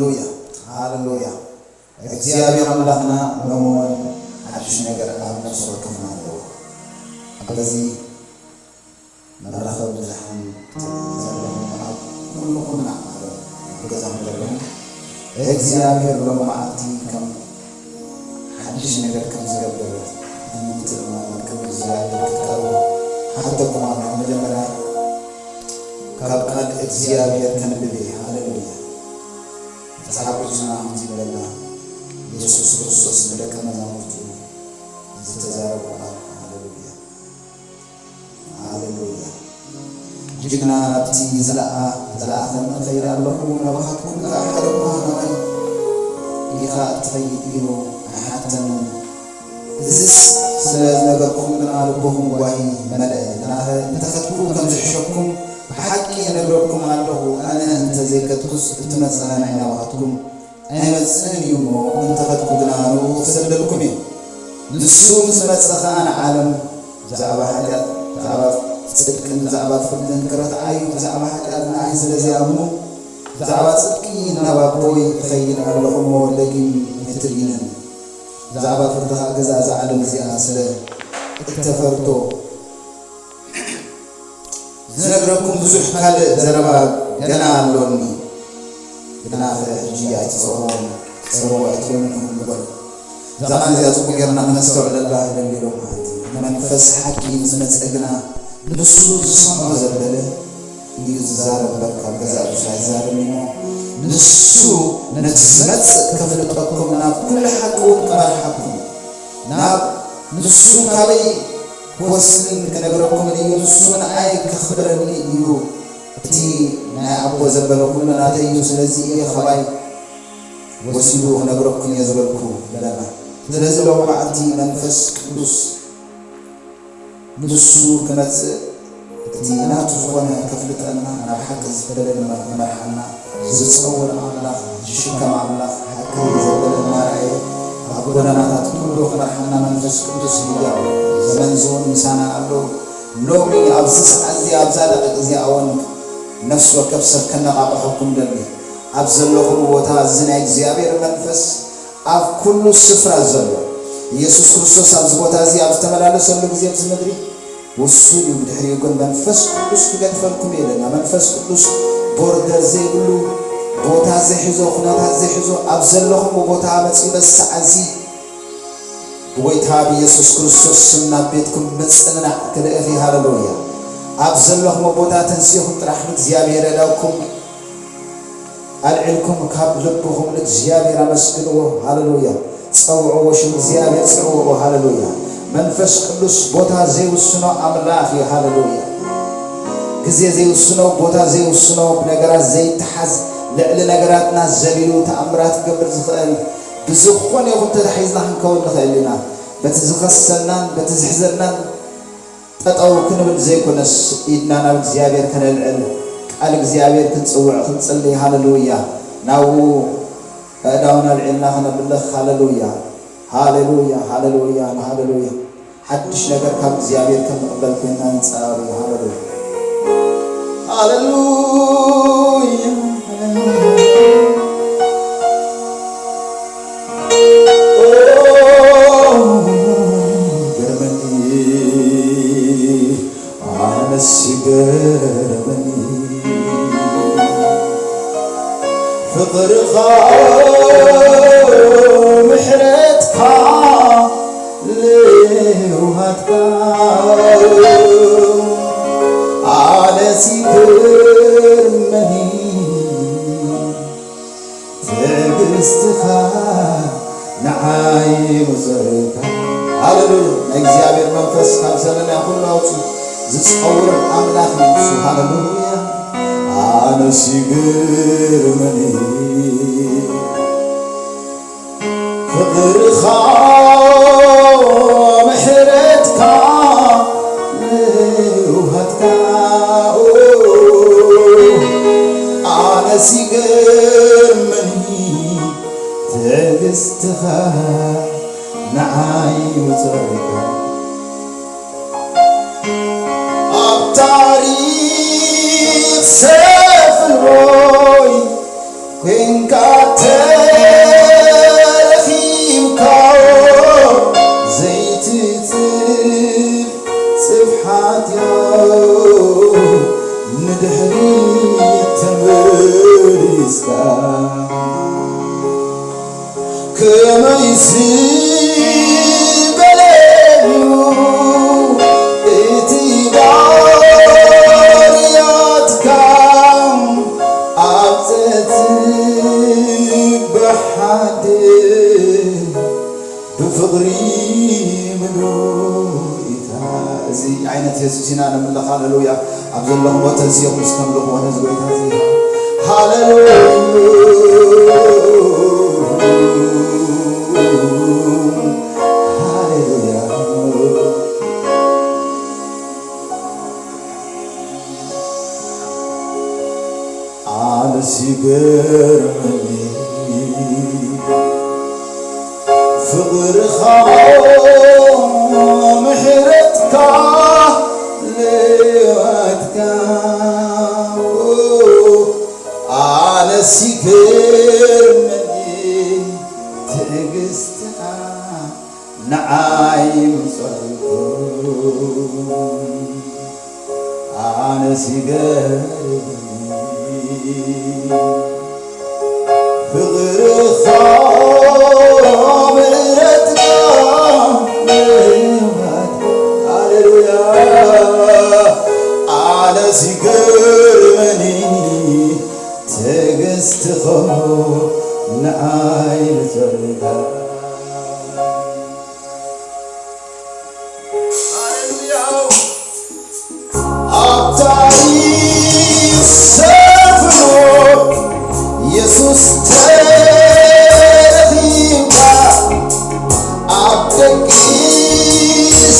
ሃሌሉያ፣ ሃሌሉያ። እግዚኣብሔር ኣምላኽና ሎሚ እውን ሓድሽ ነገር ኣብ ነፍሲ ወከፍና ኣለዎ። በዚ መራኸቢ ብዙሓን ዘለኹም ኣብ ኩሉ ኩልና ዓለም ኣብ ገዛኹም ዘለኹም እግዚኣብሔር ሎሚ መዓልቲ ከም ሓድሽ ነገር ከም ዝገብር ብምትእምማን ከም እግዚኣብሔር ክትቀርቡ ሓተኩም ኣለኹ። መጀመርያ ካብ ቃል እግዚኣብሔር ከንብብ እየ። ሃሌሉያ። መጽሓፍ ቅዱስና ከምዚ ይብለና፣ የሱስ ክርስቶስ ንደቀ መዛሙርቱ ዝተዛረቦ ቃል። ሃሌሉያ፣ ሃሌሉያ። ጅግና ናብቲ ዝለኣ-፣ ዝለኣኸኒ እኸይድ ኣለኹ፣ ናባኻትኩም ከኣ ሓደ እኳ ናባይ ኢኻ እትኸይድ ኢሉ ኣይሓተንን። እዝስ ስለ ዝነገርኩም ግና ልብኹም ጓሂ መለአ። ግናኸ እንተ ኸድኩ ከም ዝሕሸኩም ብሓቂ እነግረኩም ኣለኹ። ኣነ እንተ ዘይከድኩስ እትመጽእ ከማይ ናባኻትኩም ኣይመጽእን እዩ እሞ፣ እንተ ኸድኩ ግና ንእኡ ክሰደልኩም እየ። ንሱ ምስ መጸ ኸኣ ንዓለም ብዛዕባ ሓጢኣት፣ ብዛዕባ ጽድቅን ብዛዕባ ፍርድን ክረትዓ እዩ። ብዛዕባ ሓጢኣት ንዓይ ስለ ዘይኣምኑ፣ ብዛዕባ ጽድቂ ናብ ኣቦይ እኸይድ ኣለኹ እሞ፣ ደጊም ኣይትርእዩንን። ብዛዕባ ፍርዲ ኸኣ ገዛ እዛ ዓለም እዚኣ ስለ እተፈርዶ፣ ዝነግረኩም ብዙሕ ካልእ ዘረባ ገና ኣሎኒ፣ ግናኸ ሕጂ ኣይትጸውዕዎን፣ ጸውዕዎ ኣይትበሉን ኢኹም ንበል። እዛ ቃል እዚኣ ጽቡቕ ጌርና ክነስተውዕለላ ይደሊ ኣለኹ ማለት እዩ። መንፈስ ሓቂ ምስ መጸ ግና ንሱ ዝሰምዖ ዘበለ እዩ ዝዛረብ እምበር ካብ ገዛእ ርእሱ ኣይዛረብን እሞ፣ ንሱ ነቲ ዝመጽእ ከፍልጠኩም ናብ ኩሉ ሓቂ እውን ክመርሓኩም፣ ናብ ንሱ ካበይ ክወስድን ክነግረኩምን እዩ፣ ንሱ ንኣይ ከኽብረኒ እዩ። እቲ ናይ ኣቦ ዘበለ ኩሉ ናተይ እዩ፣ ስለዚ እየ ካባይ ወሲዱ ክነግረኩም እየ ዝበልኩ ይብለና። ስለዚ ሎሚ መዓልቲ መንፈስ ቅዱስ ንሱ ክመጽእ እቲ ናቱ ዝኾነ ከፍልጠና፣ ናብ ሓቂ ዝፈለለና ክመርሓና ዝጸውር ኣምላኽ፣ ዝሽከም ኣምላኽ፣ ሓቂ ዘበለ እናረኣየ ኣብ ጎደናታት ኩሉ ክመርሓና መንፈስ ቅዱስ ህያው እዩ። ዘመን እዚ እውን ምሳና ኣሎ። ሎሚ ኣብዚ ሰዓት እዚ ኣብዛ ደቂቕ እዚኣ እውን ነፍሲ ወከፍ ሰብ ከነቓቕሐኩም ደሊ። ኣብ ዘለኹም ቦታ እዚ ናይ እግዚኣብሔር መንፈስ ኣብ ኩሉ ስፍራ ዘሎ ኢየሱስ ክርስቶስ ኣብዚ ቦታ እዚ ኣብ ዝተመላለሰሉ ግዜ ኣብዚ ምድሪ ውሱን እዩ። ብድሕሪኡ ግን መንፈስ ቅዱስ ክገድፈልኩም እዩ ኢለና። መንፈስ ቅዱስ ቦርደር ዘይብሉ፣ ቦታ ዘይሕዞ፣ ኩነታት ዘይሕዞ፣ ኣብ ዘለኹም ቦታ መጺኡ በዚ ሰዓት እዚ ብጎይታ ብኢየሱስ ክርስቶስ ስም ናብ ቤትኩም ምጽንናዕ ክልእኽ እዩ። ሃሌሉያ። ኣብ ዘለኹም ቦታ ተንሲኹም ጥራሕ ንእግዚኣብሔር ኣእዳውኩም ኣልዒልኩም ካብ ልብኹም ንእግዚኣብሔር ኣመስግንዎ። ሃሌሉያ። ጸውዕዎ፣ ሽም እግዚኣብሔር ጽውዕዎ። ሃሌሉያ። መንፈስ ቅዱስ ቦታ ዘይውስኖ ኣምላኽ እዩ። ሃሌሉያ። ግዜ ዘይውስኖ፣ ቦታ ዘይውስኖ፣ ብነገራት ዘይተሓዝ፣ ልዕሊ ነገራትና ዘሊሉ ተኣምራት ክገብር ዝኽእል ብዝኾነ ይኹን ተታሒዝና ክንከውን ንኽእል ኢና። በቲ ዝኸሰናን በቲ ዝሕዘናን ጠጠው ክንብል ዘይኮነስ፣ ኢድና ናብ እግዚኣብሔር ከነልዕል፣ ቃል እግዚኣብሔር ክንጽውዕ፣ ክንጽሊ። ሃሌሉያ። ናብኡ ኣእዳውና ኣልዒልና ከነምልኽ። ሃሌሉያ፣ ሃሌሉያ፣ ሃሌሉያ፣ ሃሌሉያ። ሓድሽ ነገር ካብ እግዚኣብሔር ከም ንቕበል ኮይንና ንጻወር። ሃሌሉያ፣ ሃሌሉያ። ገርመኒ፣ ኣነስ ይገርመኒ ፍቕርኻ፣ ምሕረትካ፣ ልውሃትካ፣ ኣነስ ይገርመኒ። ትዕግስትኻ ንዓይ ምዘርካ። ሃሌሉያ። ናይ እግዚኣብሔር መንፈስ ካብ ዘለና ኩሉ ኣውፅኡ ዝፀውር ኣምላኽ እዩ ንሱ። ሃሌሉያ። ኣነስ ይግርመኒ ፍቕርኻ፣ ምሕረትካ፣ ልውሃትካ፣ ኣነስ ይገርመኒ ትዕግስትኻ ንዓይ ምጽርካ። ኣብ ታሪኽ ሰፍሮይ ኮንካ ተረኺብካ ዘይትጽፍ ጽፍሓት ንድሕሪት ተመሊስካ ከመይ ዝበለ እዩ እቲ ባርያትካ ኣብ ጸጽብ ብሓደ ብፍቕሪ ምሉእ ኢታ። እዚ ዓይነት የሱስ ኢና ነምልኽ። ሃሌሉያ። ኣብ ዘለኹሞ ተንሲኹም እስከ ምልኽዎ ነዚ ጎይታ እዚ። ሃሌሉያ። ሃሌሉያ። ኣነስ ይገርመኒ ፍቕርኻ ምሕረትካ ልዋትካ ኣነስ ይገርመኒ ትዕግስትኻ ንዓይ ምጸልኩ ኣነስ ይገርመኒ ፍቕርኻ ምሕረትካ ሃሌሉያ ኣነስ ይገርመኒ ትዕግስትኻ ንዓይ ምጸልኩ ኣብ ታሪኽ ሰፍሮ የሱስ ተረኺብካ ኣብ ደቂ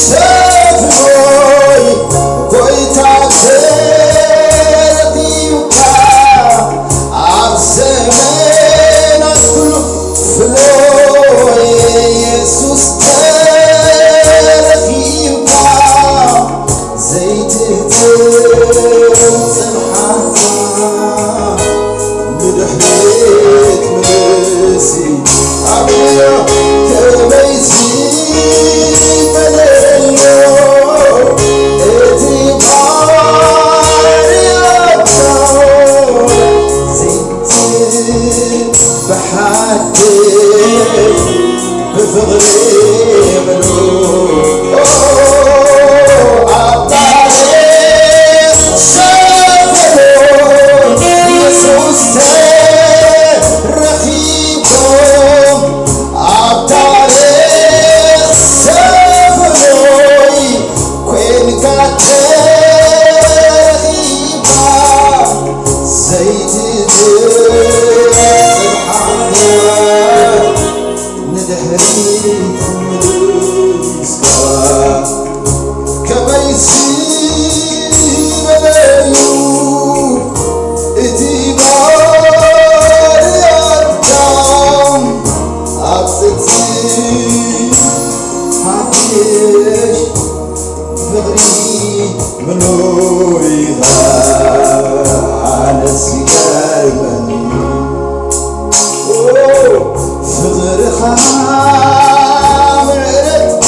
ሰፍሮይ ጎይታ ተረኺብካ ኣብ ዘመናት ኩሉ ፍሎይ የሱስ ተረኺብካ ዘይትጽብጽብ ሓንታ ብድሕሪት ምልሲ ኣብያ ከመይ ዝበለዮ እቲ ባርያታ ዘይትጽብ ብሓድሽ ብፍቕሪ ምሉእ ኣብ ታሪኽ ሰፈሮ የሱስ ተረኺቦም ኣብ ታሪኽ ሰፈሮይ ኮይንካ ተረኺባ ዘይትዝርዝር ሓጢኣት ንድሕሪት ምልስካ ከመይ ዝበለ እዩ እቲ ባርያትካ ኣብ ጽድቂ ሓድሽ ፍቕሪ ምሉእኻ ኣነስ ይገርመኒ ፍቕርኻ ምሕረትካ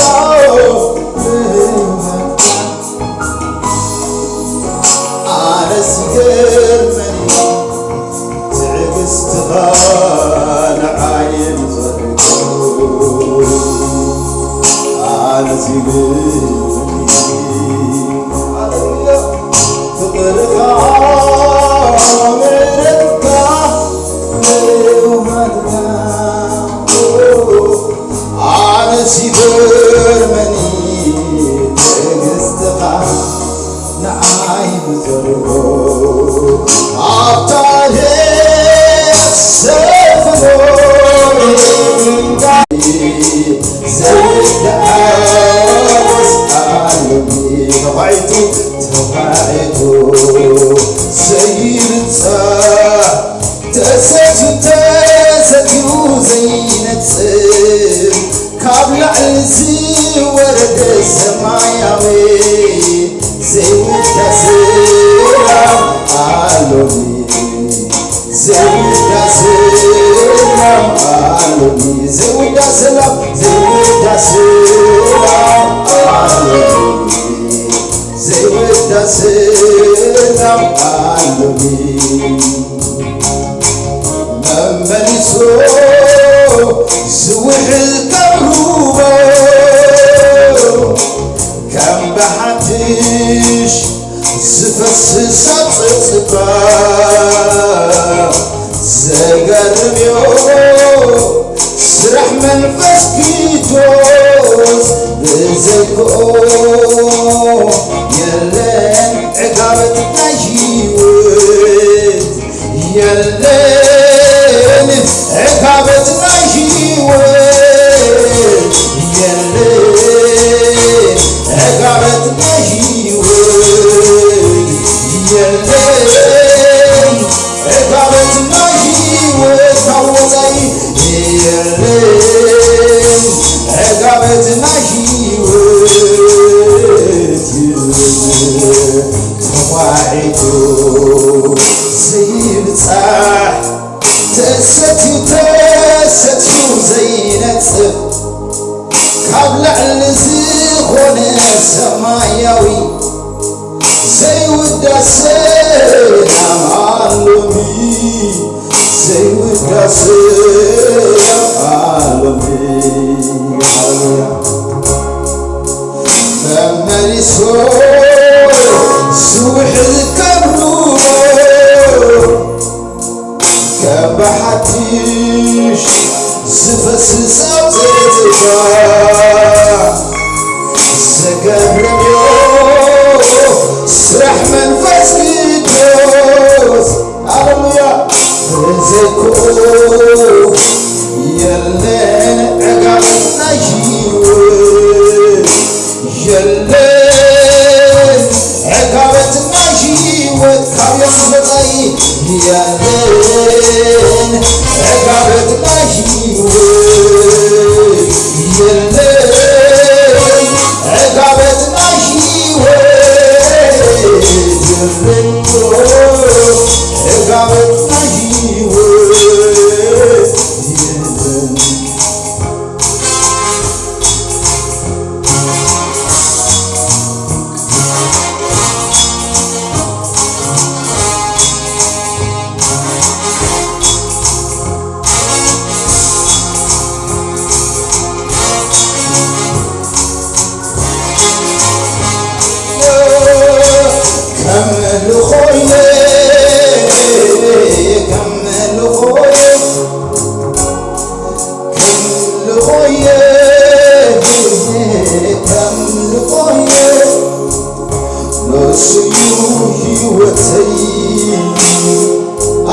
ኣነስ ይገርመኒ ትዕግስትኻ ንዓይ ምጸልኩ ኣነስ ይገርመኒ ፍቕርኻ ምሕረትካ ልውሃትካ ኣነስ ይገርመኒ ትዕግስትኻ ንዓይ ምዘርጎ ኣብ ታሪኽ ሰፍሮ ዘይተሓወስ ኣሎሚ ተዃዒቱ ተዃዒቱ ዘይብጻ ተሰትዩ ተሰትዩ ዘይነጽር ካብ ላዕሊ ዝወረደ ሰማያዊ ዘይውዳሰ ኣሎኒ ዘይውዳሰ ዝውሕዝ ከም ሩባ፣ ከም ብሓድሽ ዝፈስስ ጸጥታ። ዘገርም እዩ ስራሕ መንፈስ ቅዱስ፣ ብዘይክኦ የለን ዕጋበት ናይ ህይወት። የለን ዕጋበት ናይ ህይወት፣ የለን ዕጋበት ናይ ህይወት፣ የለን ዕጋበት ናይ ህይወት ካብ ወጻኢ፣ የለን ዕጋበት ናይ ህይወት። ተዃዒቱ ዘይብጻሕ፣ ተሰትዩ ተሰትዩ ዘይነጽፍ፣ ካብ ላዕሊ ዝኾነ ሰማያዊ ዘይውዳሰ ኣማሎሚ፣ ዘይውዳሰ ኣማሎሚ። ሃሌሉያ። መመሊሱ ዝውሕዝ ከብሩ፣ ከም ብሓድሽ ዝፈስስ ኣብ ጽድቅካ። ዘገርም እዩ ስራሕ መንፈስ ቅዱስ። ሃሌሉያ። ብዘይክኡ የለን ዕጋበት ናይ ህይወት፣ የለን ዕጋበት ናይ ህይወት ካብ የሱስ ወጻኢ፣ የለን ዕጋበት ናይ ህይወት፣ የለን ዕጋበት ናይ ህይወት፣ የለን ዕጋበት ናይ ህይወት፣ የለን። ከም ልኾየ፣ ከም ልኾየ፣ ከም ልኾየ፣ ከም ልኾየ፣ ንእርሱ እዩ ህይወተይ።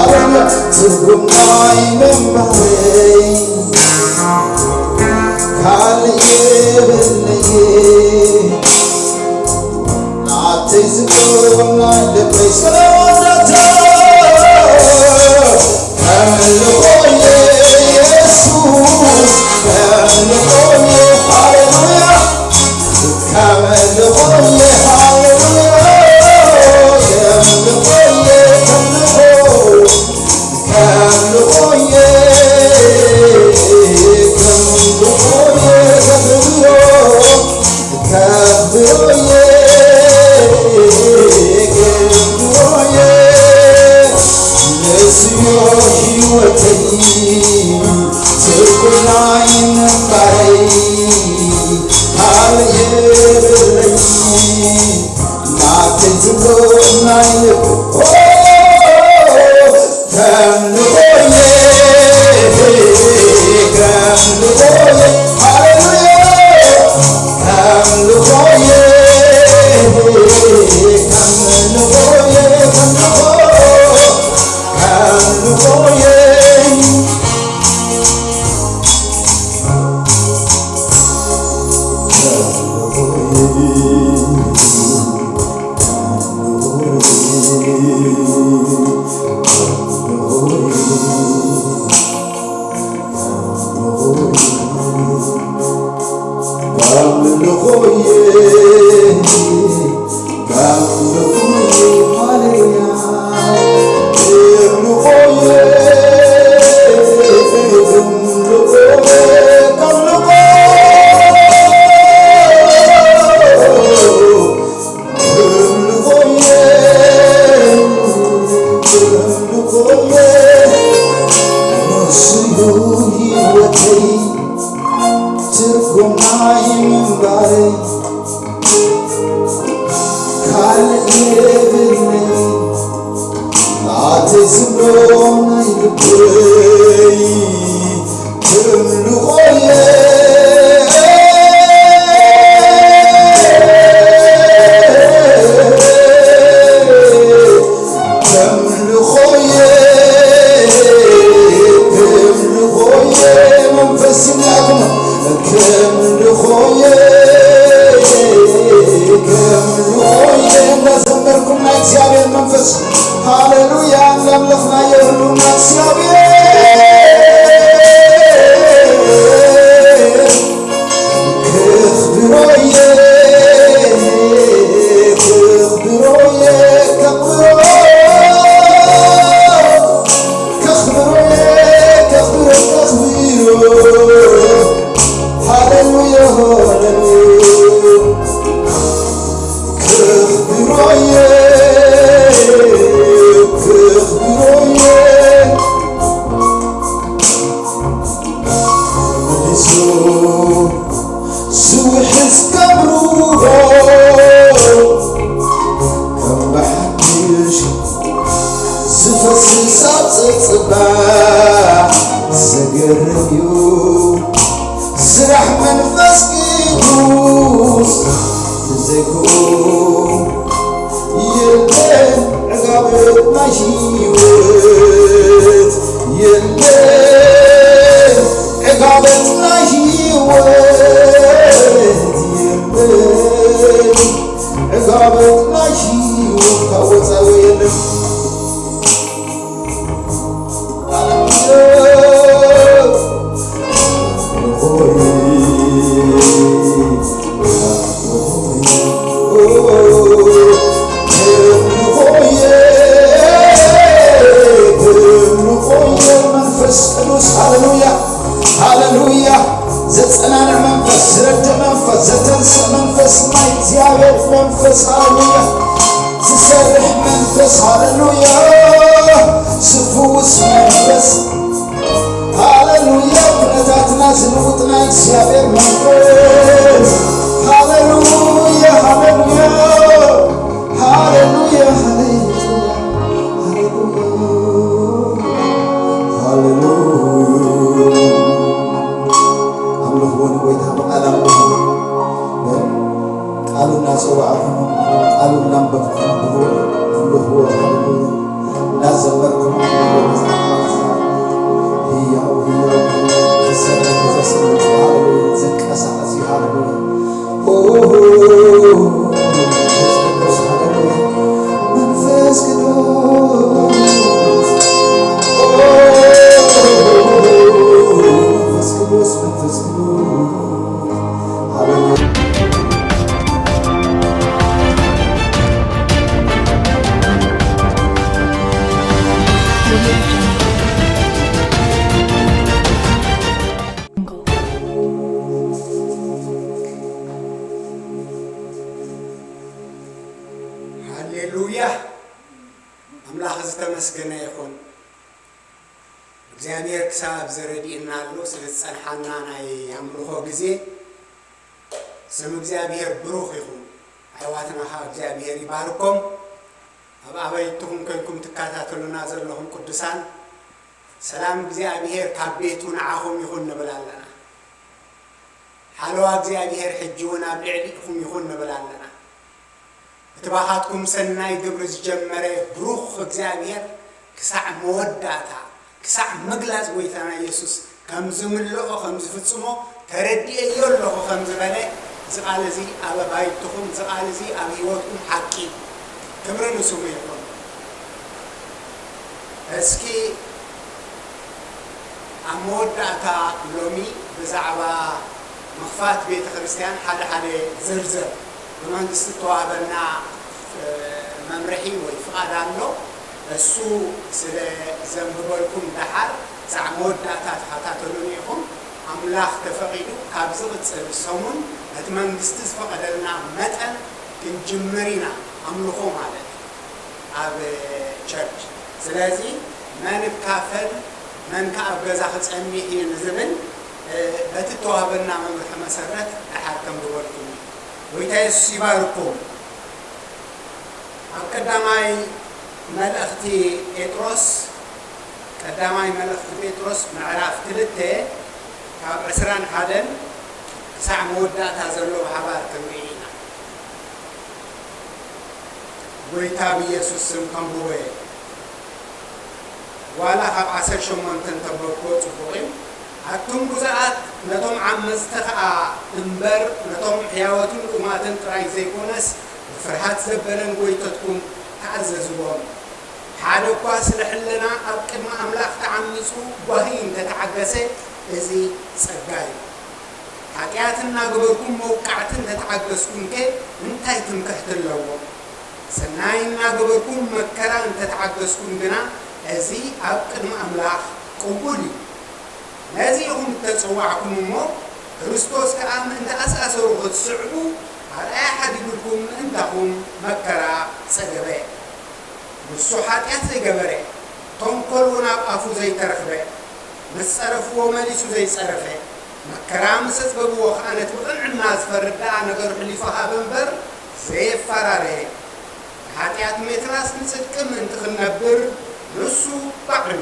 ኣረና ትርጉም ናይ ምንባረይ ካልእ የብለየ። ናተይ ዝብሎ ናይ ልበይ ሰላም ናታ። ከምልኾየ የሱስ፣ ከምልኾየ፣ ሃሌሉያ። ከምልኾየ፣ ሃሌሉያ። ከምልኾየ፣ ከምልኾ፣ ከምልኾየ፣ ከምልኾየ፣ ከምልኾ። ከብሮዬ፣ ከብሮዬ፣ ንስዮ ህይወተይ፣ ትርጉም ናይ ምንባረይ፣ ካልእ የብለይ፣ ናተይ ዝብሎ ናይ ልብ፣ ኦ፣ ከምልኾየ፣ ከምልኾየ፣ ሃሌሉያ። ከምልኾየ፣ ከምልኾየ፣ ከምልኾ፣ ከምልኾየ። ህይወተይ ትርጉም ናይ ምንባረይ ካልእ የብለይ ናተይ ዝብሎ ናይ ልበይ ተምልኾየ ተምልኾየ ተምልኾየ መንፈስ ይምላእኩም ተምልኾየ ተምልኾየ እናዘመርኩም ናይ እግዚኣብሔር መንፈስ ሃሌሉያ እናምለኽናዮ ህልውና እግዚኣብሔር ከኽብሮየ ከኽብሮየ ከኽብሮ ከኽብሮየ ከኽብሮ ከኽብሮ ሃሌሉያ ሃሌሉያ ከኽብሮየ ከኽብሮየ መሊሱ ዝውሕዝ ከብርሆ ከም ብሓድሽ ዝፈስስ ኣብ ጸብጻብ ዘገርም እዩ ስራሕ መንፈስ ቅዱስ ብዘይክኡ የለን ዕጋበት ናይ ህይወት የለን ዕጋበት ናይ ህይወት የለን ዕጋበት ናይ ህይወት ካብ ወፃኢ የለን ሃሌሉያ ሃሌሉያ ዘጸናንዕ መንፈስ ዝረድእ መንፈስ ዘተንስእ መንፈስ ናይ እግዚኣብሔር መንፈስ ሃሌሉያ ዝሰርሕ መንፈስ ሃሌሉያ ዝፍውስ መንፈስ ሃሌሉያ ኩነታትና ዝልውጥ ናይ እግዚኣብሔር መንፈስ ሃሌሉያ ሃሌሉያ ሃሌሉያ ሃሌሉያ ሃሌሉያ ሃሌሉያ ኣምልኽዎ ንጎይታ ብቃል ኣምልኽዎ ቃሉ እናጸዋዕኩም ቃሉ እናንበብኩም ኣምልኽዎ ሃሌሉያ እናዘመርኩም ህያው ህያው ዝሰብሕ ዘስምዕ ሃሌሉያ ዝንቀሳቐስ እዩ ሃሌሉያ መንፈስ ቅዱስ መንፈስ ቅዱስ መንፈስ ቅዱስ ሃሌሉያ! ኣምላኽ ዝተመስገነ ይኹን። እግዚኣብሔር ክሳብ ዘረድእና ኣሎ ስለ ዝጸንሓና ናይ ኣምልኾ ግዜ ስም እግዚኣብሔር ብሩኽ ይኹን። ኣሕዋትና ኸዓ እግዚኣብሔር ይባርኮም። ኣብ ኣባይትኹም ኮይንኩም ትከታተሉና ዘለኹም ቅዱሳን ሰላም እግዚኣብሔር ካብ ቤቱ ንዓኹም ይኹን ንብል ኣለና። ሓለዋ እግዚኣብሔር ሕጂ እውን ኣብ ልዕሊኹም ይኹን ንብል ኣለና። እቲ ባኻትኩም ሰናይ ግብሪ ዝጀመረ ብሩኽ እግዚኣብሔር ክሳዕ መወዳእታ ክሳዕ ምግላጽ ጎይታና የሱስ ከም ዝምልኦ ከም ዝፍጽሞ ተረዲኤዮ ኣለኹ ከም ዝበለ እዚ ቃል እዚ ኣብ ኣባይትኹም እዚ ቃል እዚ ኣብ ህይወትኩም ሓቂ እዩ። ክብሪ ንስሙ ይኹን። እስኪ ኣብ መወዳእታ ሎሚ ብዛዕባ ምኽፋት ቤተ ክርስቲያን ሓደ ሓደ ዝርዝር ብመንግስቲ እተዋህበና መምርሒ ወይ ፍቓድ ኣሎ። እሱ ስለ ዘንብበልኩም ደሓር ዛዕ መወዳእታ ተኸታተሉኒ ኢኹም። ኣምላኽ ተፈቒዱ ካብ ዝቕጽል ሰሙን ነቲ መንግስቲ ዝፈቐደልና መጠን ክንጅምር ኢና ኣምልኾ ማለት እዩ ኣብ ቸርች። ስለዚ መን እካፈል መን ከ ኣብ ገዛ ክጸኒሕ እዩ ንዝብል፣ እ፣ በቲ እተዋህበና መምርሒ መሰረት ደሓር ከም ዝበልኩም እዩ። ጎይታ የሱስ ይባርኩም። ኣብ ቀዳማይ መልእኽቲ ጴጥሮስ፣ ቀዳማይ መልእኽቲ ጴጥሮስ ምዕራፍ ክልተ ካብ ዕስራን ሓደን ክሳዕ መወዳእታ ዘሎ ብሓባር ክንርኢ ኢና። ጎይታ ብኢየሱስ ስም ከንብቦ እየ። ዋላ ካብ ዓሰርተ ሸሞንተ እንተበልክዎ ጽቡቕ እዩ። ኣቱም ግዙኣት፣ ነቶም ዓመጽቲ ኸኣ እምበር፣ ነቶም ሕያዎትን ልኡማትን ጥራይ ዘይኮነስ፣ ብፍርሃት ዘበለን ጎይተትኩም ተኣዘዝዎም። ሓደ እኳ ስለ ሕልና ኣብ ቅድሚ ኣምላኽ ተዓሚጹ ጓሂ እንተተዓገሰ፣ እዚ ጸጋ እዩ። ሓጢኣት እናገበርኩም መውቃዕቲ እንተተዓገስኩምከ እንታይ ትምክሕቲ ኣለዎ? ሰናይ እናገበርኩም መከራ እንተተዓገስኩም ግና፣ እዚ ኣብ ቅድሚ ኣምላኽ ቅቡል እዩ። ነዚ ኢኹም እተጸዋዕኩም እሞ፣ ክርስቶስ ከኣ ምእንቲ ኣሳእሰሩ ክትስዕቡ ኣርኣያ ሓዲጉልኩም ምእንታኹም መከራ ጸገበ። ንሱ ሓጢኣት ዘይገበረ፣ ተንኮል እውን ኣብ ኣፉ ዘይተረኽበ፣ ምስ ጸረፍዎ መሊሱ ዘይጸረፈ፣ መከራ ምስ ኣጽገብዎ ከኣ ነቲ ብቕንዕና ዝፈርድ ደኣ ነገሩ ሕሊፉ ሃበ እምበር ዘየፈራረየ። ንሓጢኣት ሜትናስ ንጽድቂ ምእንቲ ክንነብር ንሱ ባዕሉ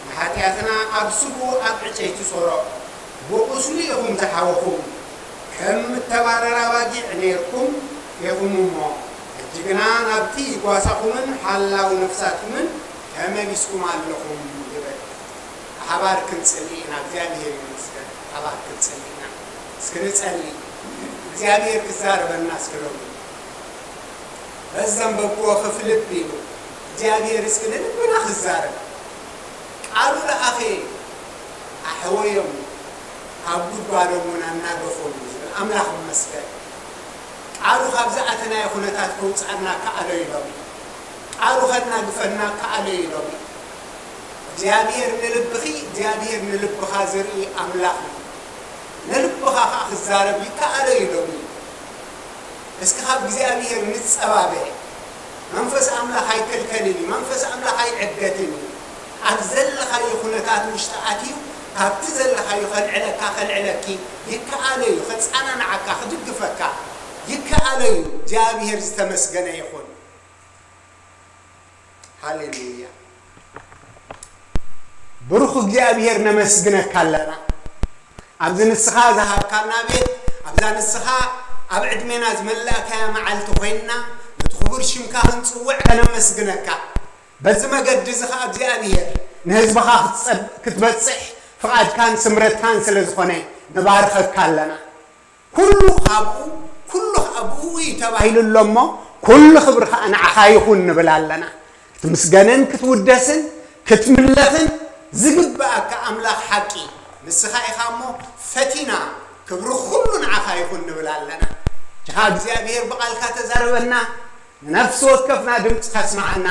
ንሓጢኣትና ኣብ ስግኡ ኣብ ዕጨይቲ ጾሮ። ብቑስሉ ኢኹም ዝሓወኹም። ከም እተባረራ ኣባጊዕ ነይርኩም ኢኹም እሞ፣ ሕጂ ግና ናብቲ ጓሳኹምን ሓላው ነፍሳትኩምን ተመሊስኩም ኣለኹም ይብል። ብሓባር ክንጽሊ ኢና። እግዚኣብሔር ይመስገን። ብሓባር ክንጽሊ ኢና። እስኪ ንጸሊ። እግዚኣብሔር ክዛረበና እስኪ ሎሚ። በዘንበብክዎ ክፍልብ ኢሉ እግዚኣብሔር እስኪ ንልብና ክዛረብ። ቃሉ ለኣኸ ኣሕወዮም፣ ካብ ጉድጓዶም እውን ኣናገፎም እዩ ዝብል። ኣምላኽ ይመስገን። ቃሉ ካብ ዝኣተናዮ ኩነታት ከውፅኣና ከኣሎ ኢሎም እዩ። ቃሉ ከናግፈና ከኣሎ ኢሎም እዩ። እግዚኣብሔር ንልብኺ፣ እግዚኣብሔር ንልብኻ ዝርኢ ኣምላኽ እዩ። ንልብኻ ከዓ ክዛረብ ይከኣሎ ኢሎም እዩ። እስኪ ካብ እግዚኣብሔር ንጸባበ። መንፈስ ኣምላኽ ኣይክልከልን እዩ። መንፈስ ኣምላኽ ኣይዕገትን እዩ። ኣብ ዘለኻዮ ኩነታት ውሽጢ ኣትዩ፣ ካብቲ ዘለኻዮ ከልዕለካ፣ ከልዕለኪ ይከኣሎ እዩ። ከጸናንዓካ፣ ክድግፈካ ይከኣሎ እዩ። እግዚኣብሔር ዝተመስገነ ይኹን። ሃሌሉያ። ብሩኽ እግዚኣብሔር ነመስግነካ ኣለና። ኣብዚ ንስኻ ዝሃብካና ቤት፣ ኣብዛ ንስኻ ኣብ ዕድሜና ዝመላእካያ መዓልቲ ኮይንና፣ ነቲ ክቡር ሽምካ ክንጽውዕ ከነመስግነካ። በዚ መገዲ እዚ ኸኣ እግዚኣብሔር ንህዝብኻ ክትጸብ-፣ ክትበጽሕ ፍቓድካን ስምረትካን ስለ ዝኾነ ንባርኸካ ኣለና። ኩሉ ካብኡ፣ ኩሉ ኸኣ ብእኡ እዩ ተባሂሉ ኣሎ እሞ፣ ኩሉ ክብሪ ኸኣ ንዓኻ ይኹን ንብል ኣለና። ክትምስገንን ክትውደስን ክትምለኽን ዝግብኣካ ኣምላኽ ሓቂ ንስኻ ኢኻ እሞ፣ ፈቲና ክብሪ ኩሉ ንዓኻ ይኹን ንብል ኣለና። ጅኻ እግዚኣብሔር ብቓልካ ተዛረበና፣ ንነፍሲ ወከፍና ድምፂ ከስምዓና፣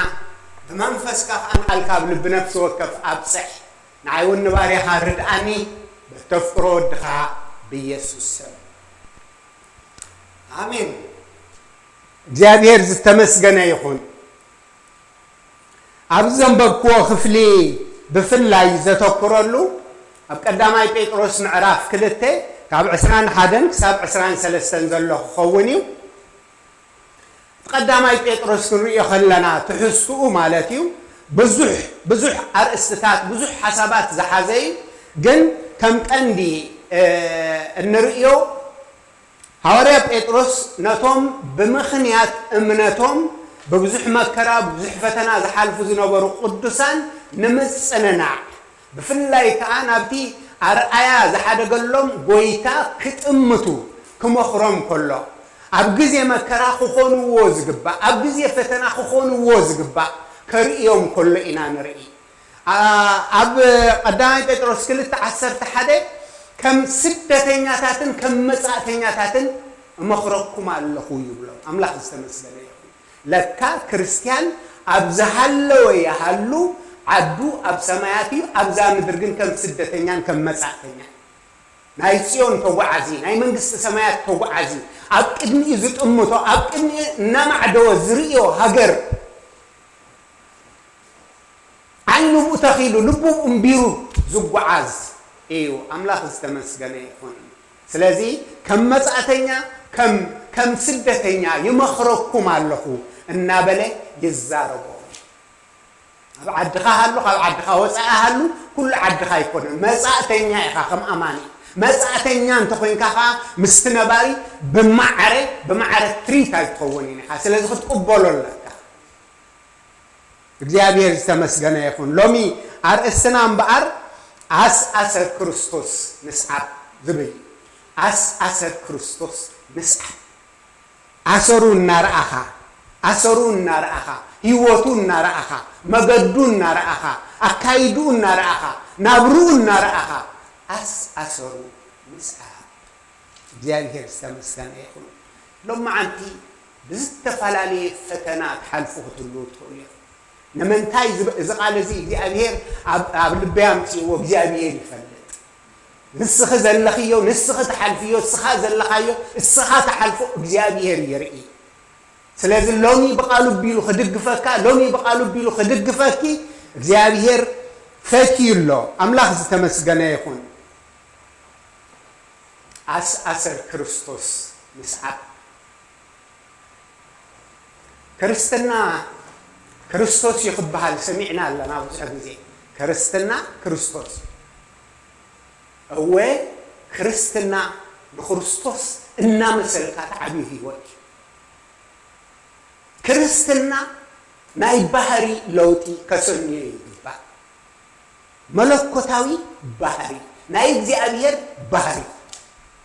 ብመንፈስካ ኸኣ ንቓልካ ኣብ ልቢ ነፍሲ ወከፍ ኣብፅሕ። ንዓይ እውን ንባርያኻ ርድኣኒ፣ በተፍቅሮ ወድኻ ብኢየሱስ ስም። ኣሜን። እግዚኣብሔር ዝተመስገነ ይኹን። ኣብ ዘንበብክዎ ክፍሊ ብፍላይ ዘተኩረሉ ኣብ ቀዳማይ ጴጥሮስ ምዕራፍ ክልተ ካብ ዕስራን ሓደን ክሳብ ዕስራን ሰለስተን ዘሎ ክኸውን እዩ። ቀዳማይ ጴጥሮስ ክንሪኦ ከለና ትሕዝትኡ ማለት እዩ። ብዙሕ፣ ብዙሕ ኣርእስትታት፣ ብዙሕ ሓሳባት ዝሓዘ እዩ። ግን ከም ቀንዲ፣ እ፣ እንርእዮ ሃዋርያ ጴጥሮስ ነቶም ብምኽንያት እምነቶም ብብዙሕ መከራ፣ ብብዙሕ ፈተና ዝሓልፉ ዝነበሩ ቅዱሳን ንምጽንናዕ፣ ብፍላይ ከኣ ናብቲ ኣርኣያ ዝሓደገሎም ጐይታ ክጥምቱ፣ ክመኽሮም ከሎ፣ ኣብ ግዜ መከራ ክኾንዎ ዝግባእ፣ ኣብ ግዜ ፈተና ክኾንዎ ዝግባእ ከርእዮም ከሎ ኢና ንርኢ። ኣ-፣ ኣብ ቀዳማይ ጴጥሮስ ክልተ ዓሰርተ ሓደ፣ "ከም ስደተኛታትን ከም መጻእተኛታትን እመኽረኩም ኣለኹ" ይብሎም። ኣምላኽ ዝተመስገነ ይኹን። ለካ ክርስትያን ኣብ ዝሃለወ ይሃሉ፣ ዓዱ ኣብ ሰማያት እዩ፣ ኣብዛ ምድሪ ግን ከም ስደተኛን ከም መጻእተኛን። ናይ ጽዮን ተጓዓዚ፣ ናይ መንግስቲ ሰማያት ተጓዓዚ፣ ኣብ ቅድሚኡ ዝጥምቶ፣ ኣብ ቅድሚኡ እናማዕደወ ዝርእዮ ሃገር፣ ዓይኑ ልቡ ተኺሉ፣ ልቡ እምቢሩ ዝጓዓዝ እዩ። ኣምላኽ ዝተመስገነ ይኹን። ስለዚ ከም መጻእተኛ፣ ከም፣ ከም ስደተኛ ይመኽረኩም ኣለኹ እናበለ ይዛረቦ። ኣብ ዓድኻ ሃሉ፣ ካብ ዓድኻ ወጻኢ ሃሉ፣ ኩሉ ዓድኻ ኣይኮነን። መጻእተኛ ኢኻ ከም ኣማኒ። መጻእተኛ እንተኾይንካ ኸኣ ምስቲ ነባሪ ብማዕረ፣ ብማዕረ ትሪት ኣይትኸውን ኢኻ። ስለዚ ክትቅበሎ ኣለካ። እግዚኣብሔር ዝተመስገነ ይኹን። ሎሚ ኣርእስትና እምበኣር ኣስ ኣሰር ክርስቶስ ንስዓብ ዝብል እዩ። ኣስ ኣሰር ክርስቶስ ንስዓብ። ኣሰሩ እናረኣኻ፣ ኣሰሩ እናረኣኻ፣ ህይወቱ እናረኣኻ፣ መገዱ እናረኣኻ፣ ኣካይድኡ እናረኣኻ፣ ናብርኡ እናረኣኻ፣ ኣስ ኣሰሩ ምስዓብ። እግዚኣብሔር ዝተመስገነ ይኹን። ሎማዓንቲ ብዝተፈላለየ ፈተና ትሓልፉ ክትህልዉ ትኽእሉ ኢኹም። ንምንታይ ዝብ-፣ እዚ ቃል እዚ እግዚኣብሔር ኣብ፣ ኣብ ልበይ ኣምጽእዎ፣ እግዚኣብሔር ይፈልጥ። ንስኺ ዘለኽዮ፣ ንስኺ ትሓልፍዮ፣ እስኻ ዘለኻዮ፣ እስኻ ትሓልፎ እግዚኣብሔር ይርኢ። ስለዚ ሎሚ ብቓሉ ኣቢሉ ክድግፈካ፣ ሎሚ ብቓሉ ኣቢሉ ክድግፈኪ እግዚኣብሔር ፈትዩ ኣሎ። ኣምላኽ ዝተመስገነ ይኹን። ኣስ ኣሰር ክርስቶስ ምስዓብ። ክርስትና ክርስቶስ እዩ ክበሃል ሰሚዕና ኣለና ብዙሕ ግዜ። ክርስትና ክርስቶስ እዩ። እወ፣ ክርስትና ንክርስቶስ እናመሰልካ ትዓብዩ ህይወት እዩ። ክርስትና ናይ ባህሪ ለውጢ ከሰንዮ ይግባእ። መለኮታዊ ባህሪ፣ ናይ እግዚኣብሔር ባህሪ፣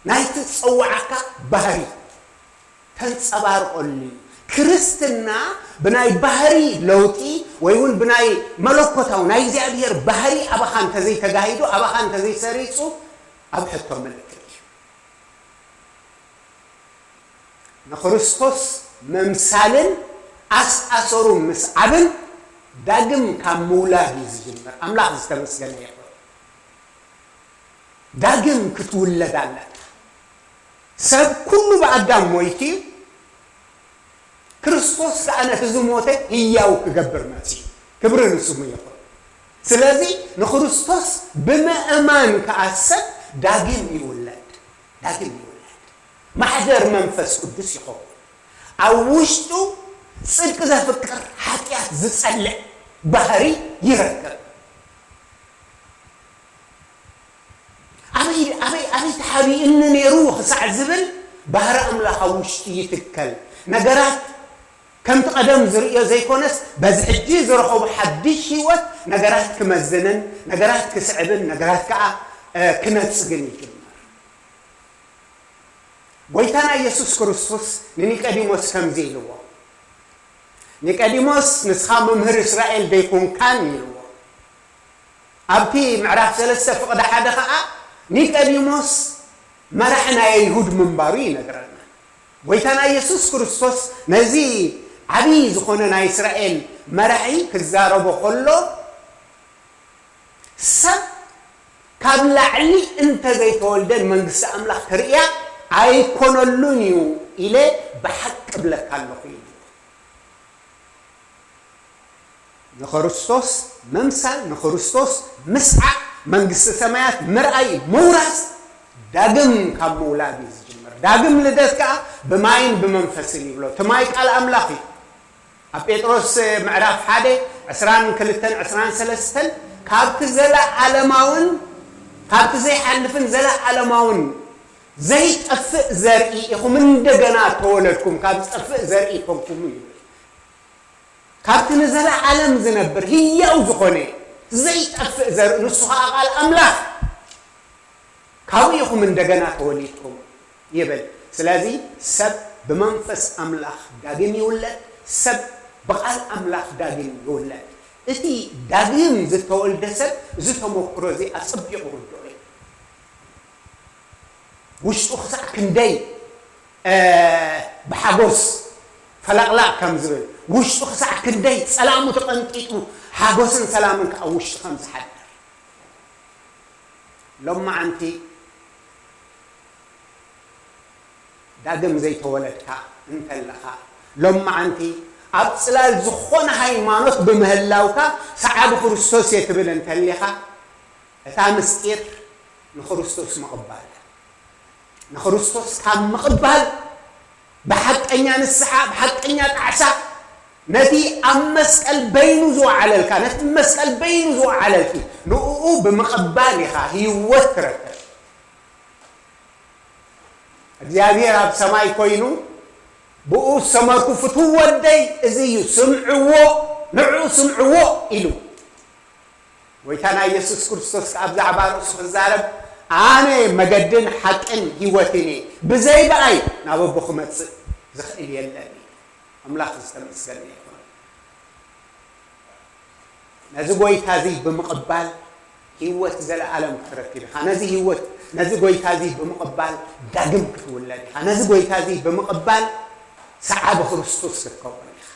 ናይቲ ዝጸውዓካ ባህሪ ተንጸባርቐሉ እዩ። ክርስትና ብናይ ባህሪ ለውጢ ወይ እውን ብናይ መለኮታዊ ናይ እግዚኣብሔር ባህሪ ኣባኻ እንተዘይተጋሂዱ፣ ኣባኻ እንተዘይሰሪጹ፣ ኣብ ሕቶ ምልክት እዩ። ንክርስቶስ ምምሳልን ኣስኣሰሩ ምስዓብን ዳግም ካብ ምውላድ እዩ ዝጅምር። ኣምላኽ ዝተመስገነ ይኹን። ዳግም ክትውለድ ኣለካ። ሰብ ኩሉ ብኣዳም ሞይቱ እዩ። ክርስቶስ ከኣ ነቲ ዝሞተ ህያው ክገብር መጺኡ። ክብሪ ንስሙ ይኹን። ስለዚ ንክርስቶስ ብምእማን ከኣ ሰብ ዳግም ይውለድ። ዳግም ይውለድ። ማሕደር መንፈስ ቅዱስ ይኸውን። ኣብ ውሽጡ ጽድቂ ዘፍቅር፣ ሓጢኣት ዝጸልእ ባህሪ ይረክብ። ኣበይ፣ ኣበይ፣ ኣበይ ተሓቢእኒ ነይሩ ክሳዕ ዝብል ባህሪ ኣምላኽ ኣብ ውሽጡ ይትከል። ነገራት ከምቲ ቀደም ዝርእዮ ዘይኮነስ፣ በዚ ሕጂ ዝረኸቦ ሓድሽ ህይወት ነገራት ክመዝንን፣ ነገራት ክስዕብን፣ ነገራት ከኣ፣ እ፣ ክነጽግን ይጅምር። ጎይታና ኢየሱስ ክርስቶስ ንኒቀዲሞስ ከምዚ ኢልዎ፣ ኒቀዲሞስ፣ "ንስኻ መምህር እስራኤል ደይኮንካን?" ኢልዎ። ኣብቲ ምዕራፍ ሰለስተ ፍቕዲ ሓደ ኸኣ ኒቀዲሞስ መራሒ ናይ ኣይሁድ ምንባሩ ይነግረና። ጎይታና ኢየሱስ ክርስቶስ ነዚ ዓብዪ ዝኾነ ናይ እስራኤል መራሒ ክዛረቦ ከሎ፣ "ሰብ ካብ ላዕሊ እንተ ዘይተወልደ ንመንግስቲ ኣምላኽ ክርእያ ኣይኮነሉን እዩ ኢለ ብሓቂ እብለካ ኣለኹ" ኢሉ። ንክርስቶስ ምምሳል፣ ንክርስቶስ ምስዓብ፣ መንግስቲ ሰማያት ምርኣይ፣ ምውራስ፣ ዳግም ካብ ምውላድ እዩ ዝጅምር። ዳግም ልደት ከኣ ብማይን ብመንፈስን ይብሎ። እቲ ማይ ቃል ኣምላኽ እዩ። ኣብ ጴጥሮስ ምዕራፍ ሓደ ዕስራን ክልተን ዕስራን ሰለስተን፣ "ካብቲ ዘለዓለማውን ካብቲ ዘይሓልፍን ዘለዓለማውን ዘይጠፍእ ዘርኢ ኢኹም እንደገና ተወለድኩም፣ ካብ ዝጠፍእ ዘርኢ ኮንኩም" ይብል። ካብቲ ንዘለዓለም ዝነብር ህያው ዝኾነ ዘይጠፍእ ዘርኢ፣ ንሱ ኸዓ ቃል ኣምላኽ፣ ካብኡ ኢኹም እንደገና ተወሊድኩም ይብል። ስለዚ ሰብ ብመንፈስ ኣምላኽ ዳግም ይውለድ፣ ሰብ ብቓል ኣምላኽ ዳግም ይውለድ። እቲ ዳግም ዝተወልደ ሰብ እዚ ተመክሮ እዚ ኣጸቢቑ ክርድኦ እዩ። ውሽጡ ክሳዕ ክንደይ፣ እ፣ ብሓጎስ ፈለቕላቕ ከም ዝብል፣ ውሽጡ ክሳዕ ክንደይ ጸላሙ ተቐንጢጡ፣ ሓጎስን ሰላምን ከኣ ኣብ ውሽጡ ከም ዝሓድር። ሎማዓንቲ ዳግም ዘይተወለድካ እንተለኻ፣ ሎማዓንቲ ኣብ ጽላል ዝኾነ ሃይማኖት ብምህላውካ ሰዓቢ ክርስቶስ እየ ትብል እንተሊኻ፣ እታ ምስጢር ንክርስቶስ ምቕባል። ንክርስቶስ ካብ ምቕባል ብሓቀኛ ንስሓ፣ ብሓቀኛ ጣዕሳ፣ ነቲ ኣብ መስቀል በይኑ ዝወዓለልካ፣ ነቲ መስቀል በይኑ ዝወዓለልኪ፣ ንእኡ ብምቕባል ኢኻ ህይወት ትረክብ። እግዚኣብሔር ኣብ ሰማይ ኮይኑ ብኡ ዝሰመርኩ ፍትው ወደይ እዚ እዩ፣ ስምዕዎ፣ ንዕኡ ስምዕዎ ኢሉ። ጎይታና ኢየሱስ ክርስቶስ ከኣ ብዛዕባ ርእሱ ክዛረብ፣ ኣነ መገድን ሓቅን ህይወትን እየ፣ ብዘይ ብኣይ ናብ ኣቦ ክመጽእ ዝኽእል የለን። ኣምላኽ ዝተመስገነ ይኹን። ነዚ ጎይታ እዚ ብምቕባል ህይወት ዘለኣለም ክትረክብ ኢኻ። ነዚ ህይወት፣ ነዚ ጎይታ እዚ ብምቕባል ዳግም ክትውለድ ኢኻ። ነዚ ጎይታ እዚ ብምቕባል ሰዓቢ ክርስቶስ ክትከውን ኢኻ።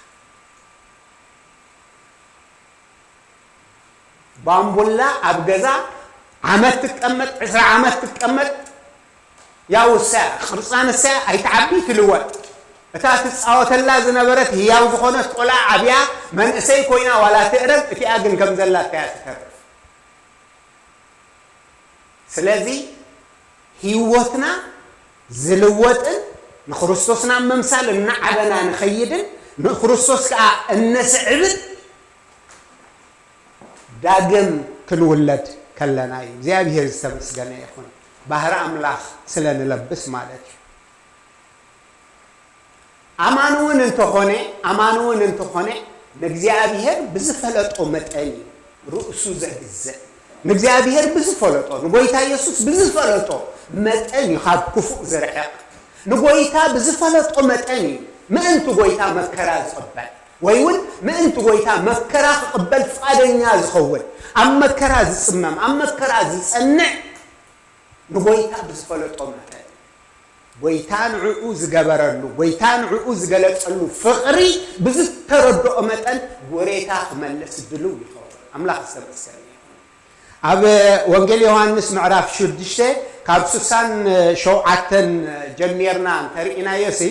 ባምቡላ ኣብ ገዛ ዓመት ትቀመጥ፣ ዕስራ ዓመት ትቀመጥ፣ ያው እሳ ቅርጻ ንሳ ኣይትዓቢ ትልወጥ። እታ ትጻወተላ ዝነበረት ህያው ዝኾነት ቆልዓ ዓብያ መንእሰይ ኮይና ዋላ ትእረግ፣ እቲኣ ግን ከም ዘላታ እያ ትተርፍ። ስለዚ ህይወትና ዝልወጥን ንክርስቶስ ናብ ምምሳል እናዓበና ንኸይድን ንክርስቶስ ከኣ እነስዕብን ዳግም ክንውለድ ከለና እዩ። እግዚኣብሔር ዝተመስገነ ይኹን። ባህሪ ኣምላኽ ስለ ንለብስ ማለት እዩ። ኣማን እውን እንተኾነ፣ ኣማን እውን እንተኾነ፣ ንእግዚኣብሔር ብዝፈለጦ መጠን እዩ ርእሱ ዘግዝእ። ንእግዚኣብሔር ብዝፈለጦ፣ ንጎይታ ኢየሱስ ብዝፈለጦ መጠን እዩ ካብ ክፉእ ዝርሕቕ። ንጎይታ ብዝፈለጦ መጠን እዩ ምእንቲ ጎይታ መከራ ዝቕበል፣ ወይ እውን ምእንቲ ጎይታ መከራ ክቕበል ፍቓደኛ ዝኸውን፣ ኣብ መከራ ዝጽመም፣ ኣብ መከራ ዝጸንዕ፣ ንጎይታ ብዝፈለጦ መጠን፣ ጎይታ ንዕኡ ዝገበረሉ፣ ጎይታ ንዕኡ ዝገለጸሉ ፍቕሪ ብዝተረድኦ መጠን፣ ጎሬታ ክመልስ ድልው ይኸውን። ኣምላኽ ዝተመስገነ ይኹን። ኣብ ወንጌል ዮሃንስ ምዕራፍ ሽዱሽተ ካብ ስሳን ሸውዓተን ጀሚርና እንተርኢናዮ ሲ፣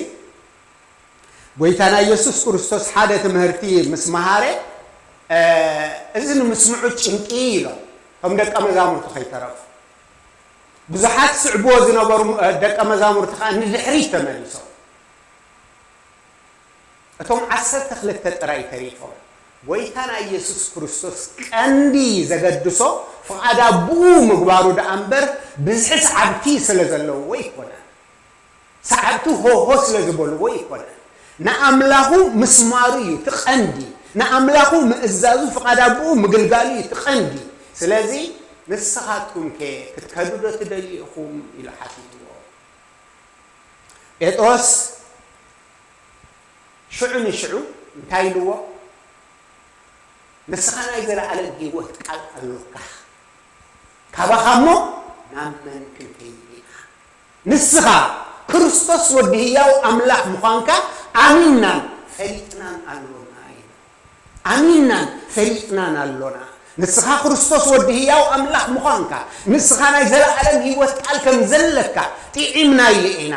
ጎይታና ኢየሱስ ክርስቶስ ሓደ ትምህርቲ ምስ መሃረ፣ እ፣ "እዚ ንምስምዑ ጭንቂ" ኢሎም፣ እቶም ደቀ መዛሙርቱ ከይተረፉ። ብዙሓት ስዕብዎ ዝነበሩ፣ እ፣ ደቀ መዛሙርቲ ከኣ ንድሕሪት ተመሊሶም። እቶም ዓሰርተ ክልተ ጥራይ ተሪፎም። ጎይታና ኢየሱስ ክርስቶስ ቀንዲ ዘገድሶ ፍቓድ ኣቦኡ ምግባሩ ደኣ እምበር፣ ብዝሒ ሰዓብቲ ስለ ዘለውዎ ኣይኮነን። ሰዓብቱ ሆሆ ስለ ዝበልዎ ኣይኮነን። ንኣምላኹ ምስማሩ እዩ እቲ ቀንዲ። ንኣምላኹ ምእዛዙ፣ ፍቓድ ኣቦኡ ምግልጋሉ እዩ እቲ ቀንዲ። ስለዚ ንስኻትኩም ከ ክትከዱ ዶ ትደልዩ ኢኹም? ኢሉ ሓቲትዎ። ጴጥሮስ ሽዑ ንሽዑ እንታይ ኢልዎ? "ንስኻ ናይ ዘለኣለም ህይወት ቃል ኣሎካ። ካባኻ እሞ ናብ መን ክንከይድ ኢና? ንስኻ ክርስቶስ ወዲ ህያው ኣምላኽ ምዃንካ ኣሚንናን ፈሊጥናን ኣሎና" ኢሉ። ኣሚንናን ፈሊጥናን ኣሎና። ንስኻ ክርስቶስ ወዲ ህያው ኣምላኽ ምዃንካ፣ ንስኻ ናይ ዘለኣለም ህይወት ቃል ከም ዘለካ ጥዒምናዮ ኢና፣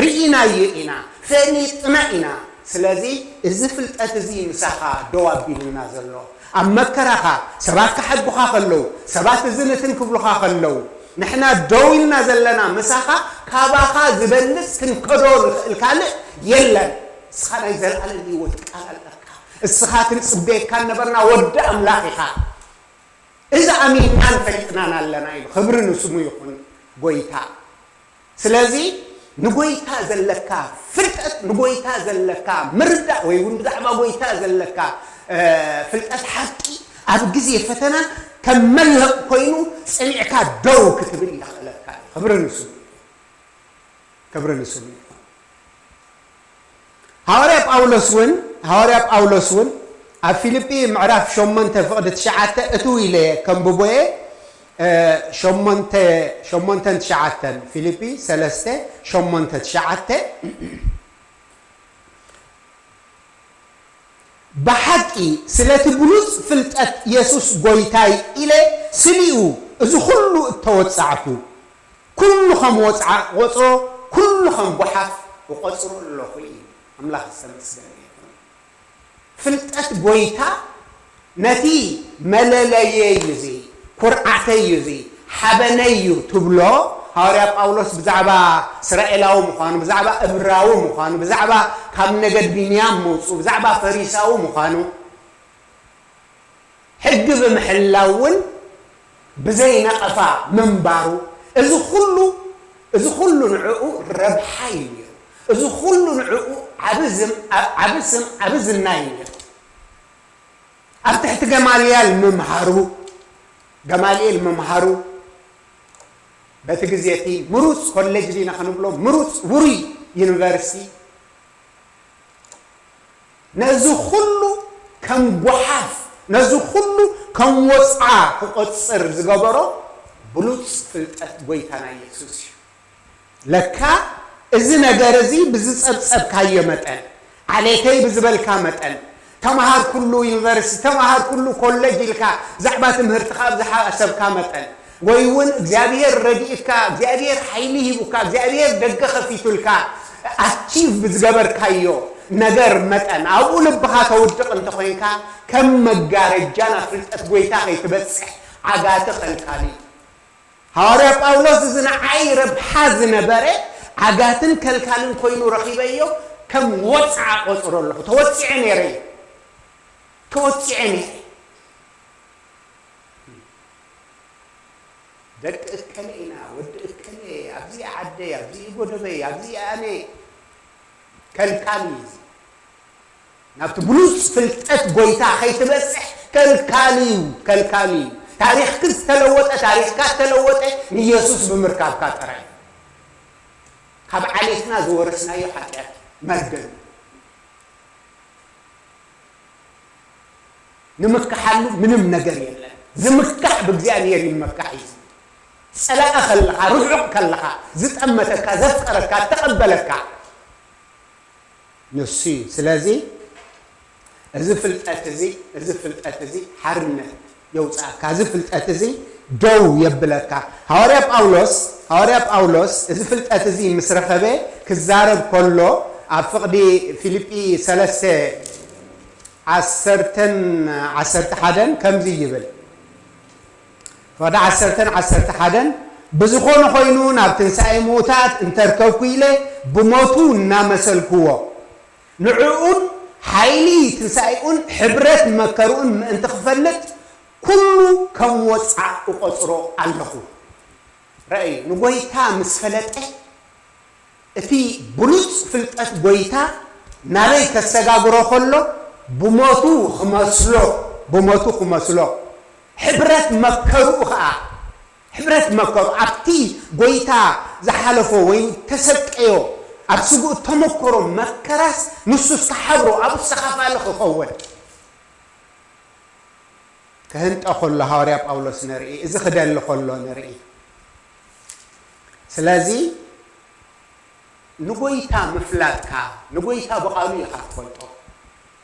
ርኢናዮ ኢና፣ ፈሊጥና ኢና። ስለዚ እዚ ፍልጠት እዚ ምሳኻ ደው ኣቢሉና ዘሎ፣ ኣብ መከራኻ ሰባት ክሓድጉኻ ከለዉ፣ ሰባት እዚ ንትን ክብሉኻ ከለዉ፣ ንሕና ደው ኢልና ዘለና ምሳኻ፣ ካባኻ ዝበልጽ ክንከዶ ንኽእል ካልእ የለን። ንስኻ ናይ ዘለኣለም ህይወት ቃል ኣለካ። እስኻ ክንጽበየካ ነበርና፣ ወዲ ኣምላኽ ኢኻ። እዚ ኣሚንናን ፈሊጥናን ኣለና ኢሉ። ክብሪ ንስሙ ይኹን ጎይታ። ስለዚ ንጎይታ ዘለካ ፍልጠት፣ ንጎይታ ዘለካ ምርዳእ፣ ወይ እውን ብዛዕባ ጎይታ ዘለካ፣ እ፣ ፍልጠት ሓቂ ኣብ ግዜ ፈተና ከም መልህቕ ኮይኑ ጽኒዕካ ደው ክትብል የኽእለካ እዩ። ክብሪ ንስሙ። ክብሪ ንስሙ ይኹን። ሃዋርያ ጳውሎስ እውን፣ ሃዋርያ ጳውሎስ እውን ኣብ ፊልጲ ምዕራፍ ሸሞንተ ፍቕዲ ትሽዓተ እትው ኢለ ከንብቦ እየ። እ፣ ሸሞንተ፣ ሸሞንተን ትሽዓተን፣ ፊልጲ ሰለስተ፣ ሸሞንተ፣ ትሽዓተ። "ብሓቂ ስለቲ ብሉጽ ፍልጠት የሱስ ጐይታይ ኢለ ስሊኡ እዚ ኹሉ እተወጻዕኩ፣ ኩሉ ከም ወጽዓ እቖጽሮ፣ ኩሉ ከም ጓሓፍ እቖጽሮ ኣለኹ" እዩ። ኣምላኽ ዝተመስገነ ይኹን። ፍልጠት ጎይታ ነቲ መለለየይ እዩ እዚ፣ ኩርዓተይ እዩ እዚ፣ ሓበነይ እዩ ትብሎ። ሃዋርያ ጳውሎስ ብዛዕባ እስራኤላዊ ምዃኑ፣ ብዛዕባ እብራዊ ምዃኑ፣ ብዛዕባ ካብ ነገድ ቢንያም ምውፅኡ፣ ብዛዕባ ፈሪሳዊ ምዃኑ፣ ሕጊ ብምሕላው እውን ብዘይ ነቐፋ ምንባሩ፣ እዚ ኩሉ፣ እዚ ኩሉ ንዕኡ ረብሓ እዩ ነይሩ። እዚ ኩሉ ንዕኡ ዓቢ ዝም-፣ ዓቢ ስም፣ ዓቢ ዝና እዩ ነይሩ። ኣብ ትሕቲ ገማልያል ምምሃሩ፣ ገማልኤል ምምሃሩ፣ በቲ ግዜ እቲ ምሩጽ ኮሌጅ ዲና ክንብሎ፣ ምሩጽ ውሩይ ዩኒቨርሲቲ፣ ነዚ ኩሉ ከም ጓሓፍ፣ ነዚ ኩሉ ከም ወጽዓ ክቆጽር ዝገበሮ ብሉጽ ፍልጠት ጎይታና የሱስ እዩ። ለካ እዚ ነገር እዚ ብዝጸብጸብካዮ መጠን፣ ዓሌተይ ብዝበልካ መጠን፣ ተመሃርኩሉ ዩኒቨርሲቲ፣ ተመሃርኩሉ ኮሌጅ ኢልካ ብዛዕባ ትምህርትኻ ኣብ ዝሓሰብካ መጠን፣ ወይ እውን እግዚኣብሔር ረዲእካ፣ እግዚኣብሔር ሓይሊ ሂቡካ፣ እግዚኣብሔር ደገ ከፊቱልካ፣ ኣቺቭ ብዝገበርካዮ ነገር መጠን፣ ኣብኡ ልብኻ ተውድቕ እንተኾይንካ፣ ከም መጋረጃ ናብ ፍልጠት ጎይታ ከይትበጽሕ ዓጋቲ ኸልካሊ እዩ። ሃዋርያ ጳውሎስ እዚ ንዓይ ረብሓ ዝነበረ ዓጋትን ከልካልን ኮይኑ ረኺበዮ፣ ከም ወጽዓ ቆጽሮ ኣለኹ። ተወጺዐ ነይረ እዩ። ተወጺዐ ነይረ። ደቂ እከለ ኢና፣ ወዲ እከለ፣ ኣብዚ ዓደይ፣ ኣብዚ ጎደበይ፣ ኣብዚ ኣነ፣ ከልካሊ እዩ። ናብቲ ብሉጽ ፍልጠት ጎይታ ከይትበጽሕ ከልካሊ እዩ፣ ከልካሊ እዩ። ታሪኽኪ ዝተለወጠ፣ ታሪኽካ ዝተለወጠ ንየሱስ ብምርካብካ ጥራይ። ካብ ዓሌትና ዝወረስናዮ ሓጢኣት መርገም። ንምክሓሉ ምንም ነገር የለን። ዝምካሕ ብእግዚኣብሔር ይመካሕ እዩ። ጸላኢ ከለኻ፣ ርሑቕ ከለኻ፣ ዝጠመተካ፣ ዘፍቀረካ፣ ተቐበለካ፣ ንሱ እዩ። ስለዚ እዚ ፍልጠት እዚ፣ እዚ ፍልጠት እዚ ሓርነት የውጽኣካ። እዚ ፍልጠት እዚ ደው የብለካ። ሃዋርያ ጳውሎስ፣ ሃዋርያ ጳውሎስ እዚ ፍልጠት እዚ ምስ ረኸበ ክዛረብ ከሎ ኣብ ፍቕዲ ፊልጲ ሰለስተ ዓሰርተን ዓሰርተ ሓደን ከምዚ ይብል። ፍቕዲ ዓሰርተን ዓሰርተ ሓደን፣ ብዝኾነ ኮይኑ ናብ ትንሳኤ ምዉታት እንተርከብኩ ኢለ ብሞቱ እናመሰልክዎ፣ ንዕኡን ሓይሊ ትንሳኤኡን ሕብረት መከርኡን ምእንቲ ክፈልጥ ኩሉ ከም ወጽዓ እቆጽሮ ኣለኹ። ረኣዩ፣ ንጎይታ ምስ ፈለጠ እቲ ብሉጽ ፍልጠት ጎይታ ናበይ ከሰጋግሮ ከሎ ብሞቱ ክመስሎ፣ ብሞቱ ክመስሎ። ሕብረት መከርኡ ኸኣ፣ ሕብረት መከሩ ኣብቲ ጎይታ ዝሓለፎ ወይ ተሰቀዮ ኣብ ስግኡ ተመከሮ መከራስ ንሱስ ክሓብሮ ኣብኡ ተኻፋሊ ክኸውን። ክህንጠ ከሎ ሃዋርያ ጳውሎስ ንርኢ፣ እዚ ክደሊ ከሎ ንርኢ። ስለዚ ንጎይታ ምፍላጥካ፣ ንጎይታ ብቓሉ ኢኻ ትፈልጦ።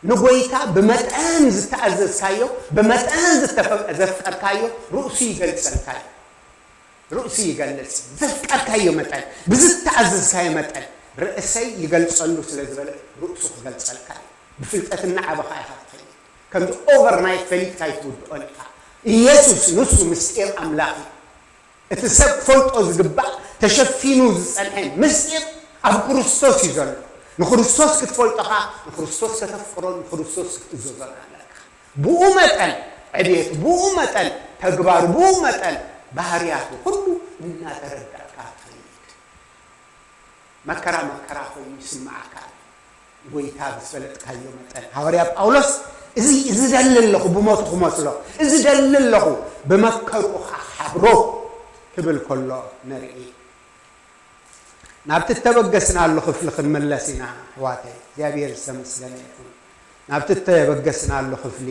ንጎይታ ብመጠን ዝተኣዘዝካዮ፣ ብመጠን ዝተፈ-፣ ዘፍቀርካዮ ርእሱ ይገልጸልካ እዩ። ርእሱ ይገልጽ። ዘፍቀርካዮ መጠን፣ ብዝተኣዘዝካዮ መጠን ርእሰይ ይገልጸሉ ስለ ዝበለ ርእሱ ክገልጸልካ እዩ። ብፍልጠት እናዓበኻ ኢኻ ትኸይድ። ከምዚ ኦቨርናይት ፈሊጥካ ኣይትውድኦን ኢኻ። ኢየሱስ ንሱ ምስጢር ኣምላኽ እዩ። እቲ ሰብ ክፈልጦ ዝግባእ ተሸፊኑ ዝጸንሐ ምስጢር ኣብ ክርስቶስ እዩ ዘሎ። ንክርስቶስ ክትፈልጦኻ፣ ንክርስቶስ ከተፍቅሮን ንክርስቶስ ክትእዘዞን ኣለካ። ብኡ መጠን ዕብየቱ፣ ብኡ መጠን ተግባሩ፣ ብኡ መጠን ባህርያቱ ኩሉ እናተረዳእካ ትኸይድ። መከራ መከራ ኮይኑ ይስምዓካ። ጎይታ ብዝፈለጥካዮ መጠን፣ ሃዋርያ ጳውሎስ እዚ፣ እዚ ደሊ ኣለኹ ብሞቱ ክመስሎ፣ እዚ ደሊ ኣለኹ ብመከርኡ ከዓ ሓብሮ ክብል ከሎ ንርኢ። ናብቲ እተበገስናሉ ክፍሊ ክንምለስ ኢና ኣሕዋተይ። እግዚኣብሔር ዝተመስገነ ይኹን። ናብቲ እተበገስናሉ ክፍሊ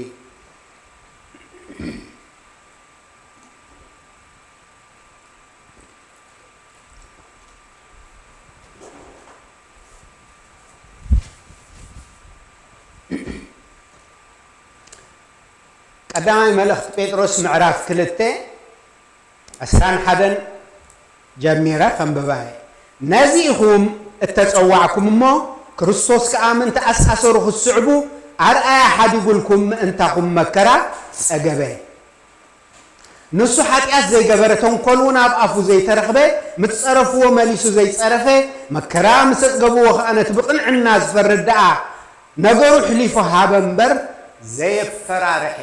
ቀዳማይ መልእኽቲ ጴጥሮስ ምዕራፍ ክልተ ዕስራን ሓደን ጀሚረ ከንብባ እየ። ነዚ ኢኹም እተጸዋዕኩም እሞ፣ ክርስቶስ ከኣ ምእንቲ ኣሳሰሩ ክትስዕቡ፣ ኣርኣያ ሓዲጉልኩም ምእንታኹም መከራ ጸገበ። ንሱ ሓጢኣት ዘይገበረ፣ ተንኮል እውን ኣብ ኣፉ ዘይተረኽበ፣ ምስ ጸረፍዎ መሊሱ ዘይጸረፈ፣ መከራ ምስ ኣጽገብዎ ኸኣ ነቲ ብቕንዕና ዝፈርድ ደኣ ነገሩ ኣሕሊፉ ሃበ እምበር ዘየፈራርሐ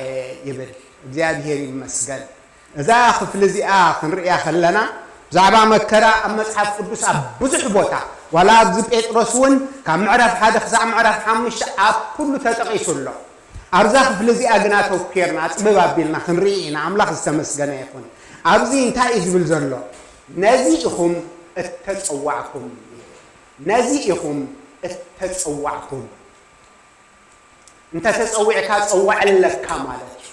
ይብል። እግዚኣብሔር ይመስገን። እዛ ክፍሊ እዚኣ ክንርእያ ከለና፣ ብዛዕባ መከራ ኣብ መጽሓፍ ቅዱስ ኣብ ብዙሕ ቦታ፣ ዋላ ኣብዚ ጴጥሮስ እውን ካብ ምዕራፍ ሓደ ክሳዕ ምዕራፍ ሓሙሽተ ኣብ ኩሉ ተጠቒሱ ኣሎ። ኣብዛ ክፍሊ እዚኣ ግን ኣተኲርና፣ ጽብብ ኣቢልና ክንርኢ ኢና። ኣምላኽ ዝተመስገነ ይኹን። ኣብዚ እንታይ እዩ ዝብል ዘሎ? ነዚ ኢኹም እተጸዋዕኩም። ነዚ ኢኹም እተጸዋዕኩም። እንተ ተጸዊዕካ ጸዋዕ ኣለካ ማለት እዩ።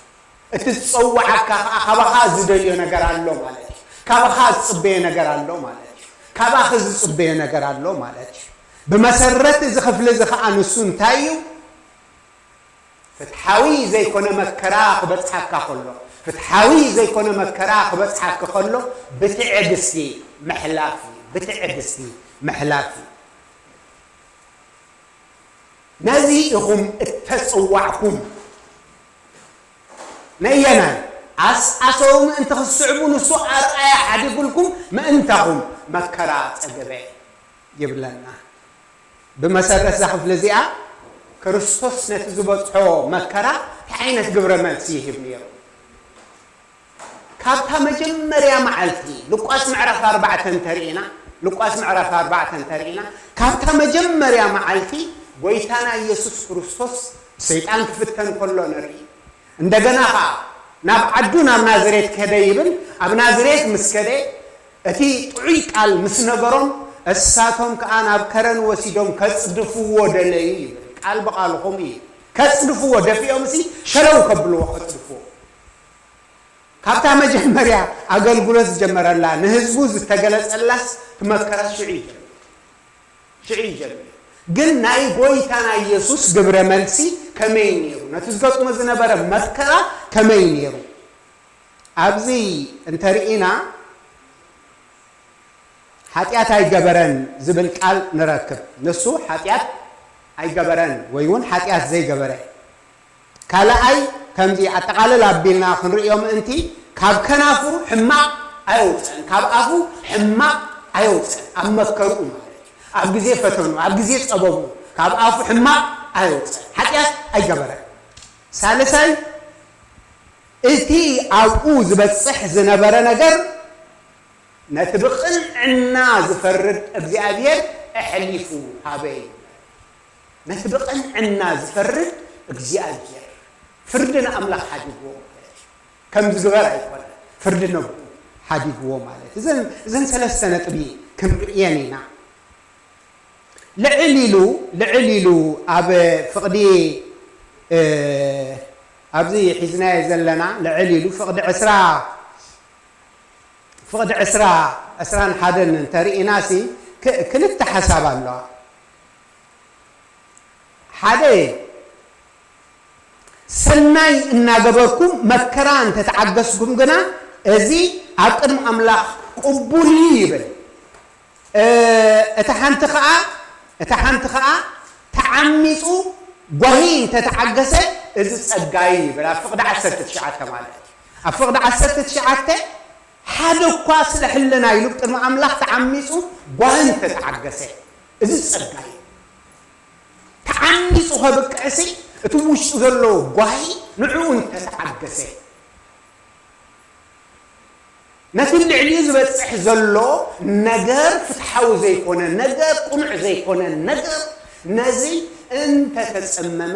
እቲ ዝጸዋዓካ ከኣ ካባኻ ዝደልዮ ነገር ኣሎ ማለት እዩ። ካባኻ ዝጽበዮ ነገር ኣሎ ማለት እዩ። ካባኺ ዝጽበዮ ነገር ኣሎ ማለት እዩ። ብመሰረት እዚ ክፍሊ እዚ ከኣ ንሱ እንታይ እዩ? ፍትሓዊ ዘይኮነ መከራ ክበጽሓካ ከሎ፣ ፍትሓዊ ዘይኮነ መከራ ክበጽሓካ ከሎ ብትዕግስቲ ምሕላፍ እዩ። ብትዕግስቲ ምሕላፍ እዩ። ነዚ ኢኹም እተጸዋዕኩም። ነየናይ? ኣስኣሰው ምእንቲ ክትስዕቡ ንሱ ኣርኣያ ሓዲጉልኩም ምእንታኹም መከራ ጸገበ ይብለና። ብመሰረት እዛ ክፍሊ እዚኣ፣ ክርስቶስ ነቲ ዝበጽሖ መከራ እንታይ ዓይነት ግብረ መልሲ ይህብ ነይሩ? ካብታ መጀመርያ መዓልቲ፣ ሉቃስ ምዕራፍ ኣርባዕተ እንተርኢና፣ ሉቃስ ምዕራፍ ኣርባዕተ እንተርኢና፣ ካብታ መጀመርያ መዓልቲ ጎይታና ኢየሱስ ክርስቶስ ሰይጣን ክፍተን ከሎ ንርኢ። እንደገና ኸኣ ናብ ዓዱ ናብ ናዝሬት ከደ ይብል። ኣብ ናዝሬት ምስ ከደ እቲ ጥዑይ ቃል ምስ ነገሮም፣ እሳቶም ከኣ ናብ ከረን ወሲዶም ከጽድፍዎ ደለዩ ይብል። ቃል ብቓሉ ከምኡ እዩ። ከጽድፍዎ፣ ደፊኦምሲ ሸለው ከብልዎ ከጽድፍዎ። ካብታ መጀመርያ ኣገልግሎት ዝጀመረላ፣ ንህዝቡ ዝተገለጸላስ፣ እቲ መከራ ሽዑ እዩ ጀሚሩ። ሽዑ እዩ ጀሚሩ። ግን ናይ ጎይታና ኢየሱስ ግብረ መልሲ ከመይ ነይሩ? ነቲ ዝገጥሞ ዝነበረ መከራ ከመይ ነይሩ? ኣብዚ እንተርኢና፣ ሓጢኣት ኣይገበረን ዝብል ቃል ንረክብ። ንሱ ሓጢኣት ኣይገበረን ወይ እውን ሓጢኣት ዘይገበረ። ካልኣይ፣ ከምዚ ኣጠቓልል ኣቢልና ክንርእዮ ምእንቲ፣ ካብ ከናፍሩ ሕማቕ ኣየውፅእን፣ ካብ ኣፉ ሕማቕ ኣየውፅእን፣ ኣብ መከርኡ ማለት እዩ። ኣብ ግዜ ፈተኑ፣ ኣብ ግዜ ፀበቡ፣ ካብ ኣፉ ሕማቕ ኣየውፅእን፣ ሓጢኣት ኣይገበረን። ሳልሳይ፣ እቲ ኣብኡ ዝበፅሕ ዝነበረ ነገር ነቲ ብቕንዕና ዝፈርድ እግዚኣብሔር ኣሕሊፉ ሃበ። ነቲ ብቕንዕና ዝፈርድ እግዚኣብሔር፣ ፍርዲ ንኣምላኽ ሓዲግዎ ማለት እዩ። ከም ዝግበር ኣይኮነ፣ ፍርዲ ነብኡ ሓዲግዎ ማለት እዩ። እዘን፣ እዘን ሰለስተ ነጥቢ ክንርእየን ኢና። ልዕል ኢሉ፣ ልዕል ኢሉ ኣብ ፍቕዲ፣ እ፣ ኣብዚ ሒዝናዮ ዘለና ልዕል ኢሉ ፍቕዲ ዕስራ፣ ፍቕዲ ዕስራ፣ ዕስራን ሓደን እንተርኢናሲ፣ ክ-፣ ክልተ ሓሳብ ኣለዋ። ሓደ፣ ሰናይ እናገበርኩም መከራ እንተተዓገስኩም ግና፣ እዚ ኣብ ቅድሚ ኣምላኽ ቅቡል እዩ ይብል። እ፣ እታ ሓንቲ ኸኣ፣ እታ ሓንቲ ኸኣ ተዓሚጹ ጓሂ እንተተዓገሰ፣ እዚ ጸጋ እዩ ይብል። ኣብ ፍቕዲ ዓሰርተ ትሽዓተ ማለት እዩ። ኣብ ፍቕዲ ዓሰርተ ትሽዓተ፣ ሓደ እኳ ስለ ሕልና ኢሉ ቅድሚ ኣምላኽ ተዓሚጹ ጓሂ እንተተዓገሰ፣ እዚ ጸጋ እዩ። ተዓሚጹ ከብቅዕሲ፣ እቲ ውሽጡ ዘሎ ጓሂ ንዕኡ እንተተዓገሰ፣ ነቲ ልዕሊኡ ዝበጽሕ ዘሎ ነገር፣ ፍትሓዊ ዘይኮነ ነገር፣ ቅኑዕ ዘይኮነ ነገር፣ ነዚ እንተተጸመመ፣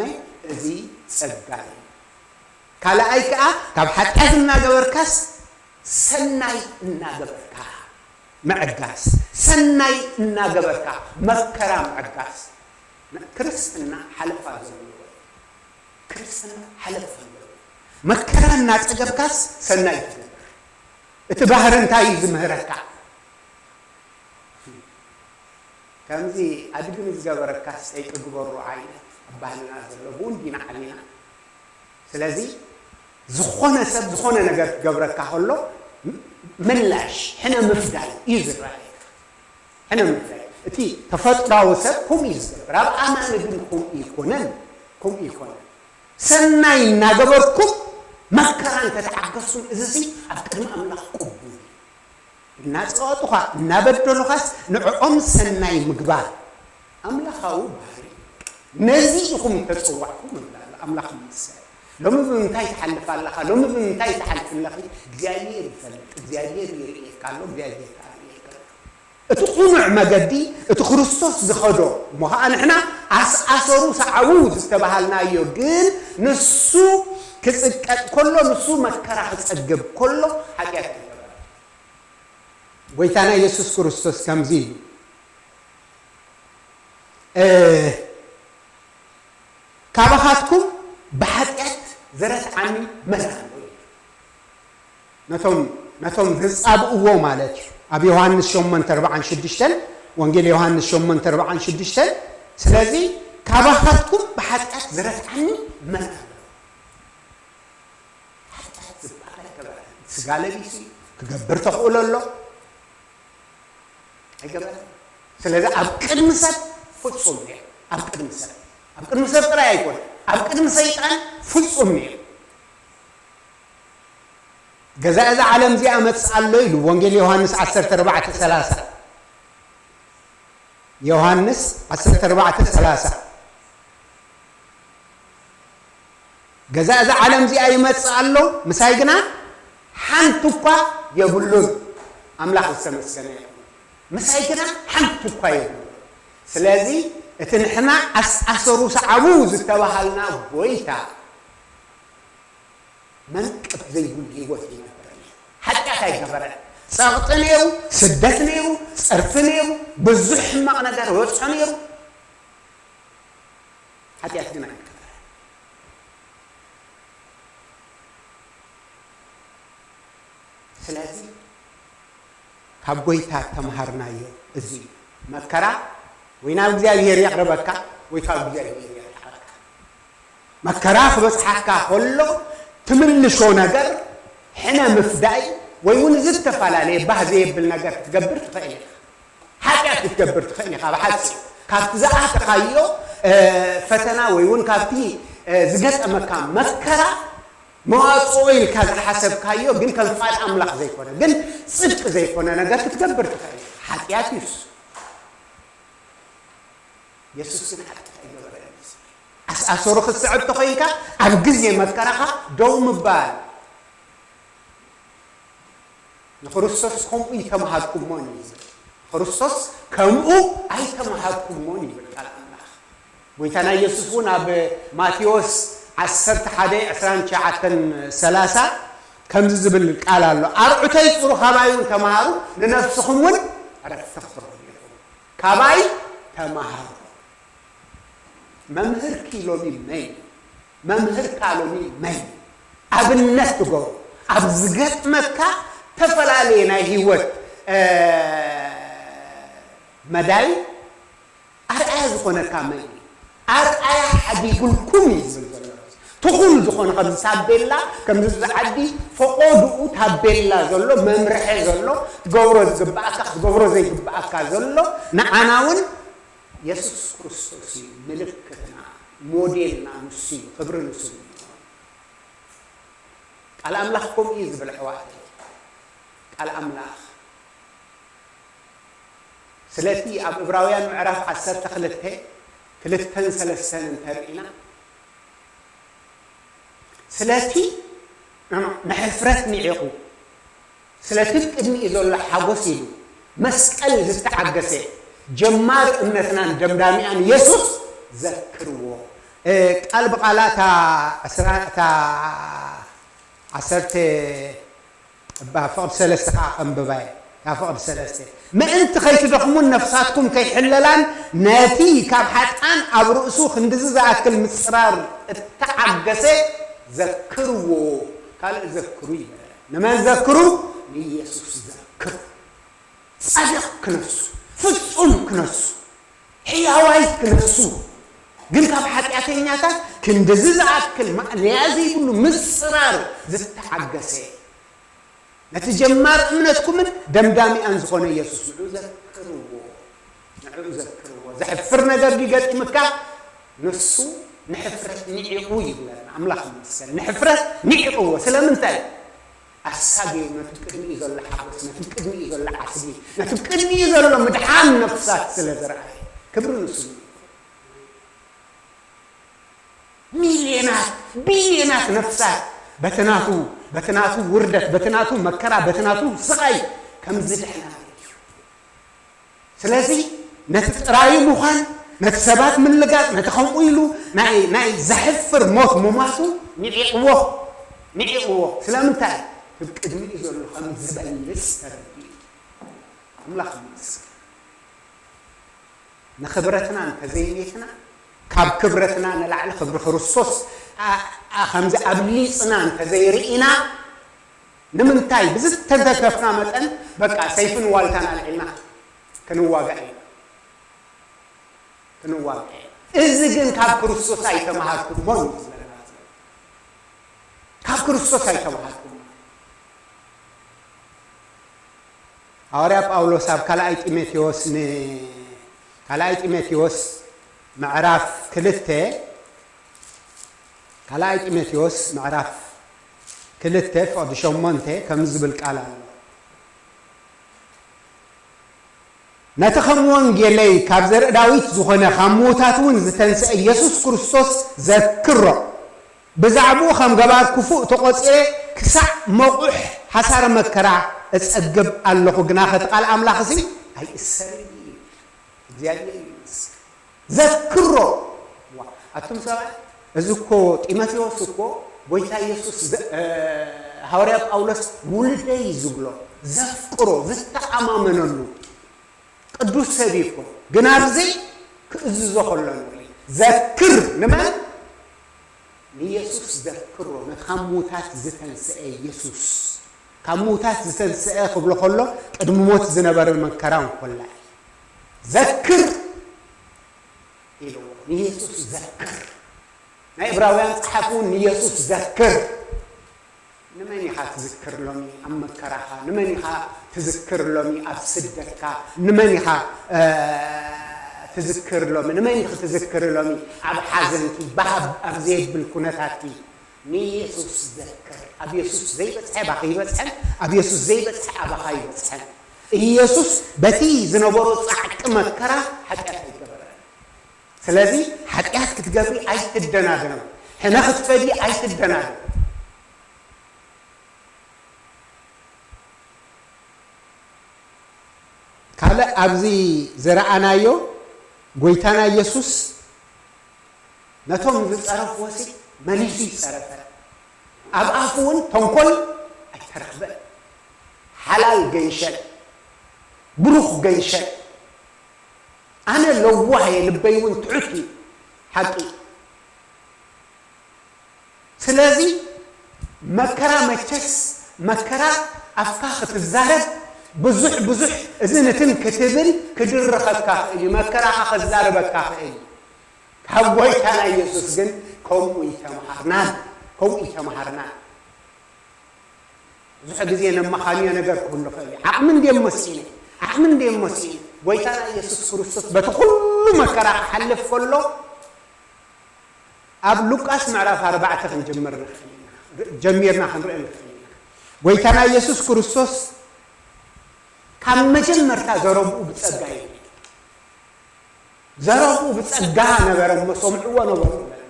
እዚ ጸጋ እዩ። ካልኣይ ከኣ፣ ካብ ሓጢኣት እናገበርካስ ሰናይ እናገበርካ ምዕጋስ፣ ሰናይ እናገበርካ መከራ ምዕጋስ፣ ክርስትና ሓለፋ ዘለዎ፣ ክርስትና ሓለፋ ዘለዎ። መከራ እናጸገብካስ ሰናይ ትገብር። እቲ ባህሪ እንታይ እዩ ዝምህረካ? ከምዚ ኣድጊ ንዝገበረካስ ጠይቂ ግበሮ ዓይነት ኣብ ባህልና ዘሎ፣ ብኡ እንዲና ዓቢና። ስለዚ፣ ዝኾነ ሰብ ዝኾነ ነገር ክገብረካ ከሎ፣ ም-፣ ምላሽ፣ ሕነ ምፍዳይ እዩ ዝረኣየካ። ሕነ ምፍዳይ። እቲ ተፈጥሯዊ ሰብ ከምኡ እዩ ዝገብር። ኣብ ኣማኒ ግን ከምኡ ኣይኮነን። ከምኡ ይኮነ። ሰናይ እናገበርኩም መከራ እንተተዓገስኩም፣ እዚ ሲ ኣብ ቅድሚ ኣምላኽ ቅቡል እዩ። እናጸቐጡኻ፣ እናበደሉኻስ ንዕኦም ሰናይ ምግባር ኣምላኻዊ ባህሪ እዩ። ነዚ ኢኹም ተጸዋዕኩም ይብል ኣሎ ኣምላኽ ይመስገን። ሎሚ ብምንታይ ትሓልፍ ኣለኻ? ሎሚ ብምንታይ ትሓልፍ ኣለኺ? እግዚኣብሔር ይፈልጥ፣ እግዚኣብሔር ይርእየካ ኣሎ፣ እግዚኣብሔር ከኣ ይርእየካ ኣሎ። እቲ ቅኑዕ መገዲ፣ እቲ ክርስቶስ ዝኸዶ እሞ ኸዓ ንሕና ኣስኣሰሩ ሰዓቡ ዝተባሃልናዮ፣ ግን ንሱ ክጽቀጥ ከሎ፣ ንሱ መከራ ክጸግብ ከሎ ሓጢኣት ኣይገበረን። ጎይታና የሱስ ክርስቶስ ከምዚ እዩ፣ እ፣ ካባኻትኩም ብሓጢኣት ዝረትዓኒ መን ኣሎ? ነቶም፣ ነቶም ዝጻብእዎ ማለት እዩ። ኣብ ዮሃንስ ሸሞንተ ኣርብዓን ሽዱሽተን፣ ወንጌል ዮሃንስ ሸሞንተ ኣርብዓን ሽዱሽተን፣ ስለዚ ካባኻትኩም ብሓጢኣት ዝረትዓኒ መን ኣሎ? ሓጢኣት ዝበሃል ኣይገበረን። ስጋ ለቢሱ እዩ። ክገብር ተኽእሎ ኣሎ። ኣይገበረን። ስለዚ ኣብ ቅድሚ ሰብ ፍጹም ነይሩ። ኣብ ቅድሚ ሰብ፣ ኣብ ቅድሚ ሰብ ጥራይ ኣይኮነ፣ ኣብ ቅድሚ ሰይጣን ፍጹም ነይሩ። ገዛ እዛ ዓለም እዚኣ መጽእ ኣሎ ኢሉ ወንጌል ዮሃንስ ዓሰርተ ኣርባዕተ ሰላሳ። ዮሃንስ ዓሰርተ ኣርባዕተ ሰላሳ። ገዛ እዛ ዓለም እዚኣ ይመጽእ ኣሎ፣ ምሳይ ግና ሓንቲ እኳ የብሉን። ኣምላኽ ዝተመስገነ ይኹን። ምሳይ ግና ሓንቲ እኳ የብሉን። ስለዚ እቲ ንሕና ኣስኣሰሩ ሰዓቡ ዝተባሃልና ጎይታ መንቀፍ ዘይብሉ ህይወት ይነብር ነይሩ። ሓጢኣት ኣይገበረን። ጸቕጢ ነይሩ፣ ስደት ነይሩ፣ ጸርፊ ነይሩ፣ ብዙሕ ሕማቕ ነገር ይበጽሖ ነይሩ። ሓጢኣት ግን ኣይገበረን። ስለዚ ካብ ጎይታ ተምሃርናዮ እዚ እዩ። መከራ ወይ ናብ እግዚኣብሔር የቕርበካ ወይ ካብ እግዚኣብሔር የርሕቐካ። መከራ ክበጽሓካ ከሎ ትምልሾ ነገር ሕነ ምፍዳይ ወይ እውን ዝተፈላለየ ባህ ዘየብል ነገር ክትገብር ትኽእል ኢኻ። ሓጢኣት ክትገብር ትኽእል ኢኻ። ብሓጺር ካብቲ ዝኣተኻዮ፣ እ፣ ፈተና ወይ እውን ካብቲ፣ እ፣ ዝገጠመካ መከራ መዋጽኦ ኢልካ ዝሓሰብካዮ ግን ከም ፍቓድ ኣምላኽ ዘይኮነ ግን ጽድቂ ዘይኮነ ነገር ክትገብር ትኽእል ኢኻ። ሓጢኣት እዩ እሱ። የሱስ ግን ሓጢኣት ኣይገበረን። ኣስኣሰሩ ክትስዕብ ተኾይንካ ኣብ ግዜ መከራኻ ደው ምባል። ንክርስቶስ ከምኡ ኣይተምሃርኩሞን እዩ ዝብል። ክርስቶስ ከምኡ ኣይተምሃርኩሞን ይብል ቃል ኣምላኽ። ጎይታና ኢየሱስ እውን ኣብ ማቴዎስ ዓሰርተ ሓደ ዕስራን ትሽዓተን ሰላሳ ከምዚ ዝብል ቃል ኣሎ፣ ኣርዑተይ ጽሩ ካባይ እውን ተምሃሩ፣ ንነፍስኹም እውን ዕረፍቲ ክትረኽቡ ኢኹም። ካባይ ተምሃሩ። መምህርኪ ሎሚ መን እዩ? መምህርካ ሎሚ መን እዩ? ኣብነት ትገብሩ። ኣብ ዝገጥመካ ዝተፈላለየ ናይ ህይወት፣ እ፣ መዳይ ኣርኣያ ዝኾነካ መን እዩ? ኣርኣያ ሓዲጉልኩም እዩ ዝብል ዘሎ። ትኹል ዝኾነ ከምዚ ታቤላ፣ ከምዚ ኣብዚ ዓዲ ፈቖድኡ ታቤላ ዘሎ፣ መምርሒ ዘሎ፣ ክትገብሮ ዝግብኣካ፣ ክትገብሮ ዘይግብኣካ ዘሎ፣ ንዓና እውን የሱስ ክርስቶስ እዩ ምልክትና፣ ሞዴልና ንሱ እዩ፣ ክብሪ ንስሙ ይኹን። ቃል ኣምላኽ ከምኡ እዩ ዝብል፣ ኣሕዋተይ። ቃል ኣምላኽ ስለቲ ኣብ ዕብራውያን ምዕራፍ ዓሰርተ ክልተ፣ ክልተን ሰለስተን እንተርኢና፣ ስለቲ ንሕፍረት ንዒቑ፣ ስለቲ ቅድሚኡ ዘሎ ሓጎስ ኢሉ፣ መስቀል ዝተዓገሰ፣ ጀማሪ እምነትናን ደምዳሚኣን የሱስ ዘክርዎ። እ፣ ቃል ብቓላ እታ ዕስራ፣ እታ ዓሰርተ እባ ፍቕዲ ሰለስተ ኸዓ ከንብባ እየ። እታ ፍቕዲ ሰለስተ፣ ምእንቲ ከይትደኽሙን ነፍሳትኩም ከይሕለላን፣ ነቲ ካብ ሓጥኣን ኣብ ርእሱ ክንድዚ ዝኣክል ምጽራር እተዓገሰ ዘክርዎ። ካልእ ዘክሩ ይበለ። ንመን ዘክሩ? ንኢየሱስ ዘክሩ። ጻድቕ ክነሱ፣ ፍጹም ክነሱ፣ ሕያዋይ ክነሱ። ግን ካብ ሓጢኣተኛታት ክንድዚ ዝኣክል ማእለያ ዘይብሉ ምጽራር ዝተዓገሰ፣ ነቲ ጀማር እምነትኩምን ደምዳሚኣን ዝኾነ ኢየሱስ ንዑ ዘክርዎ፣ ንዑ ዘክርዎ። ዘሕፍር ነገር ድዩ ገጢምካ? ንሱ ንሕፍረት ንዒቑ ይብለና ኣምላኽ ይመስገን። ንሕፍረት ንዒቕዎ። ስለምንታይ? ኣሳግዩ ነቲ ቅድሚኡ ዘሎ ሓጎስ፣ ነቲ ቅድሚኡ ዘሎ ዓስቢ፣ ነቲ ቅድሚኡ ዘሎ ምድሓን ነፍሳት ስለ ዝረኣየ። ክብሪ ንስሙ። ሚልዮናት ቢልዮናት ነፍሳት በቲ ናቱ በቲ ናቱ ውርደት፣ በቲ ናቱ መከራ፣ በቲ ናቱ ስቓይ ከም ዝድሕና። ስለዚ ነቲ ጥራዩ ምዃን፣ ነቲ ሰባት ምልጋጽ፣ ነቲ ከምኡ ኢሉ ናይ ናይ ዘሕፍር ሞት ምሟቱ ንዒቕዎ፣ ንዒቕዎ። ስለምንታይ? ብቅድሚኡ ዘሎ ከም ዝበልጽ ተረዲኡ። ኣምላኽ ይመስገን። ንኽብረትና እንተዘይሜትና፣ ካብ ክብረትና ንላዕሊ ክብሪ ክርስቶስ ኣ- ኣ- ከምዚ ኣብሊጽና እንተዘይርኢና፣ ንምንታይ ብዝተተከፍና መጠን በቃ ሰይፍን ዋልታን ኣልዒልና ክንዋጋእ ኢና? ክንዋጋእ ኢና። እዚ ግን ካብ ክርስቶስ ኣይተማሃርኩሞን እዩ ዝብለና ዘሎ። ካብ ክርስቶስ ኣይተማሃርኩሞ። ሃዋርያ ጳውሎስ ኣብ ካልኣይ ጢሞቴዎስ ን ካልኣይ ጢሞቴዎስ ምዕራፍ ክልተ ካልኣይ ጢሞቴዎስ ምዕራፍ ክልተ ፍቕዲ ሸሞንተ ከምዚ ዝብል ቃል ኣሎ። ነቲ ከም ወንጌለይ ካብ ዘርኢ ዳዊት ዝኾነ ካብ ምዉታት እውን ዝተንስአ ኢየሱስ ክርስቶስ ዘክሮ። ብዛዕባኡ ከም ገባር ክፉእ ተቖጺረ ክሳዕ መቑሕ ሓሳረ መከራ እጸግብ ኣለኹ፣ ግናኸ እቲ ቃል ኣምላኽሲ ኣይእሰርን እዩ። እግዚኣብሔር ይመስገን። ዘክሮ። ዋ፣ ኣቱም ሰባት፣ እዚ እኮ ጢሞቴዎስ እኮ ጎይታ ኢየሱስ ዘ- እ፣ ሃዋርያ ጳውሎስ ውሉደይ ዝብሎ፣ ዘፍቅሮ፣ ዝተኣማመነሉ ቅዱስ ሰብ እዩ እኮ። ግን ኣብዚ ክእዝዞ ከሎ ንርኢ። ዘክር ንመን? ንየሱስ ዘክሮ፣ ነቲ ካብ ምዉታት ዝተንስአ የሱስ። ካብ ምዉታት ዝተንስአ ክብሎ ከሎ፣ ቅድሚ ሞት ዝነበረ መከራ እንኮላ እዩ። ዘክር ኢልዎ፣ ንየሱስ ዘክር። ናይ ዕብራውያን ጸሓፊ እውን ንየሱስ ዘክር። ንመን ኢኻ ትዝክር ሎሚ ኣብ መከራኻ? ንመን ኢኻ ትዝክር ሎሚ ኣብ ስደትካ? ንመን ኢኻ፣ እ፣ ትዝክር ሎሚ? ንመን ኢኺ ትዝክሪ ሎሚ ኣብ ሓዘንኪ፣ ባህብ ኣብ ዘየብል ኩነታትኪ? ንየሱስ ዘክር። ኣብ የሱስ ዘይበጽሐ ባኺ ይበጽሐን፣ ኣብ የሱስ ዘይበጽሐ ኣባኻ ይበጽሐን። ኢየሱስ በቲ ዝነበሮ ጻዕቂ መከራ ሓጢኣት ኣይገበረን። ስለዚ ሓጢኣት ክትገብሪ ኣይትደናደኒ። ሕነ ክትፈዲ ኣይትደናደኒ። ካልእ ኣብዚ ዝረኣናዮ ጎይታና ኢየሱስ ነቶም ዝጸረፍዎሲ መሊሱ ይጸረፈ። ኣብ ኣፉ እውን ተንኮል ኣይተረኽበን። ሓላል ገንሸል፣ ብሩኽ ገንሸል። ኣነ ለዋህ እየ፣ ልበይ እውን ትሑት እዩ። ሓቂ። ስለዚ መከራ መቸስ፣ መከራ ኣፍካ ክትዛረብ ብዙሕ ብዙሕ እዝን እትን ክትብል ክድርኸካ ክእል እዩ። መከራኻ ከዛርበካ ክእል እዩ። ካብ ጎይታና ኢየሱስ ግን ከምኡ ይተምሃርናን፣ ከምኡ ይተምሃርናን። ብዙሕ ግዜ ነመኻንዮ ነገር ክህሉ ይኽእል እዩ። ዓቕሚ እንድየ መሲነ፣ ዓቕሚ እንድየ መሲነ። ጎይታና ኢየሱስ ክርስቶስ በቲ ኩሉ መከራ ክሓልፍ ከሎ፣ ኣብ ሉቃስ ምዕራፍ ኣርባዕተ ክንጅምር ንኽእል ኢና። ጀሚርና ክንርኢ ንኽእል ኢና። ጎይታና ኢየሱስ ክርስቶስ ካብ መጀመርታ ዘረብኡ ብጸጋ እዩ። ዘረብኡ ብጸጋ ነበረ እሞ ሰምዕዎ ነበሩ ይብለና።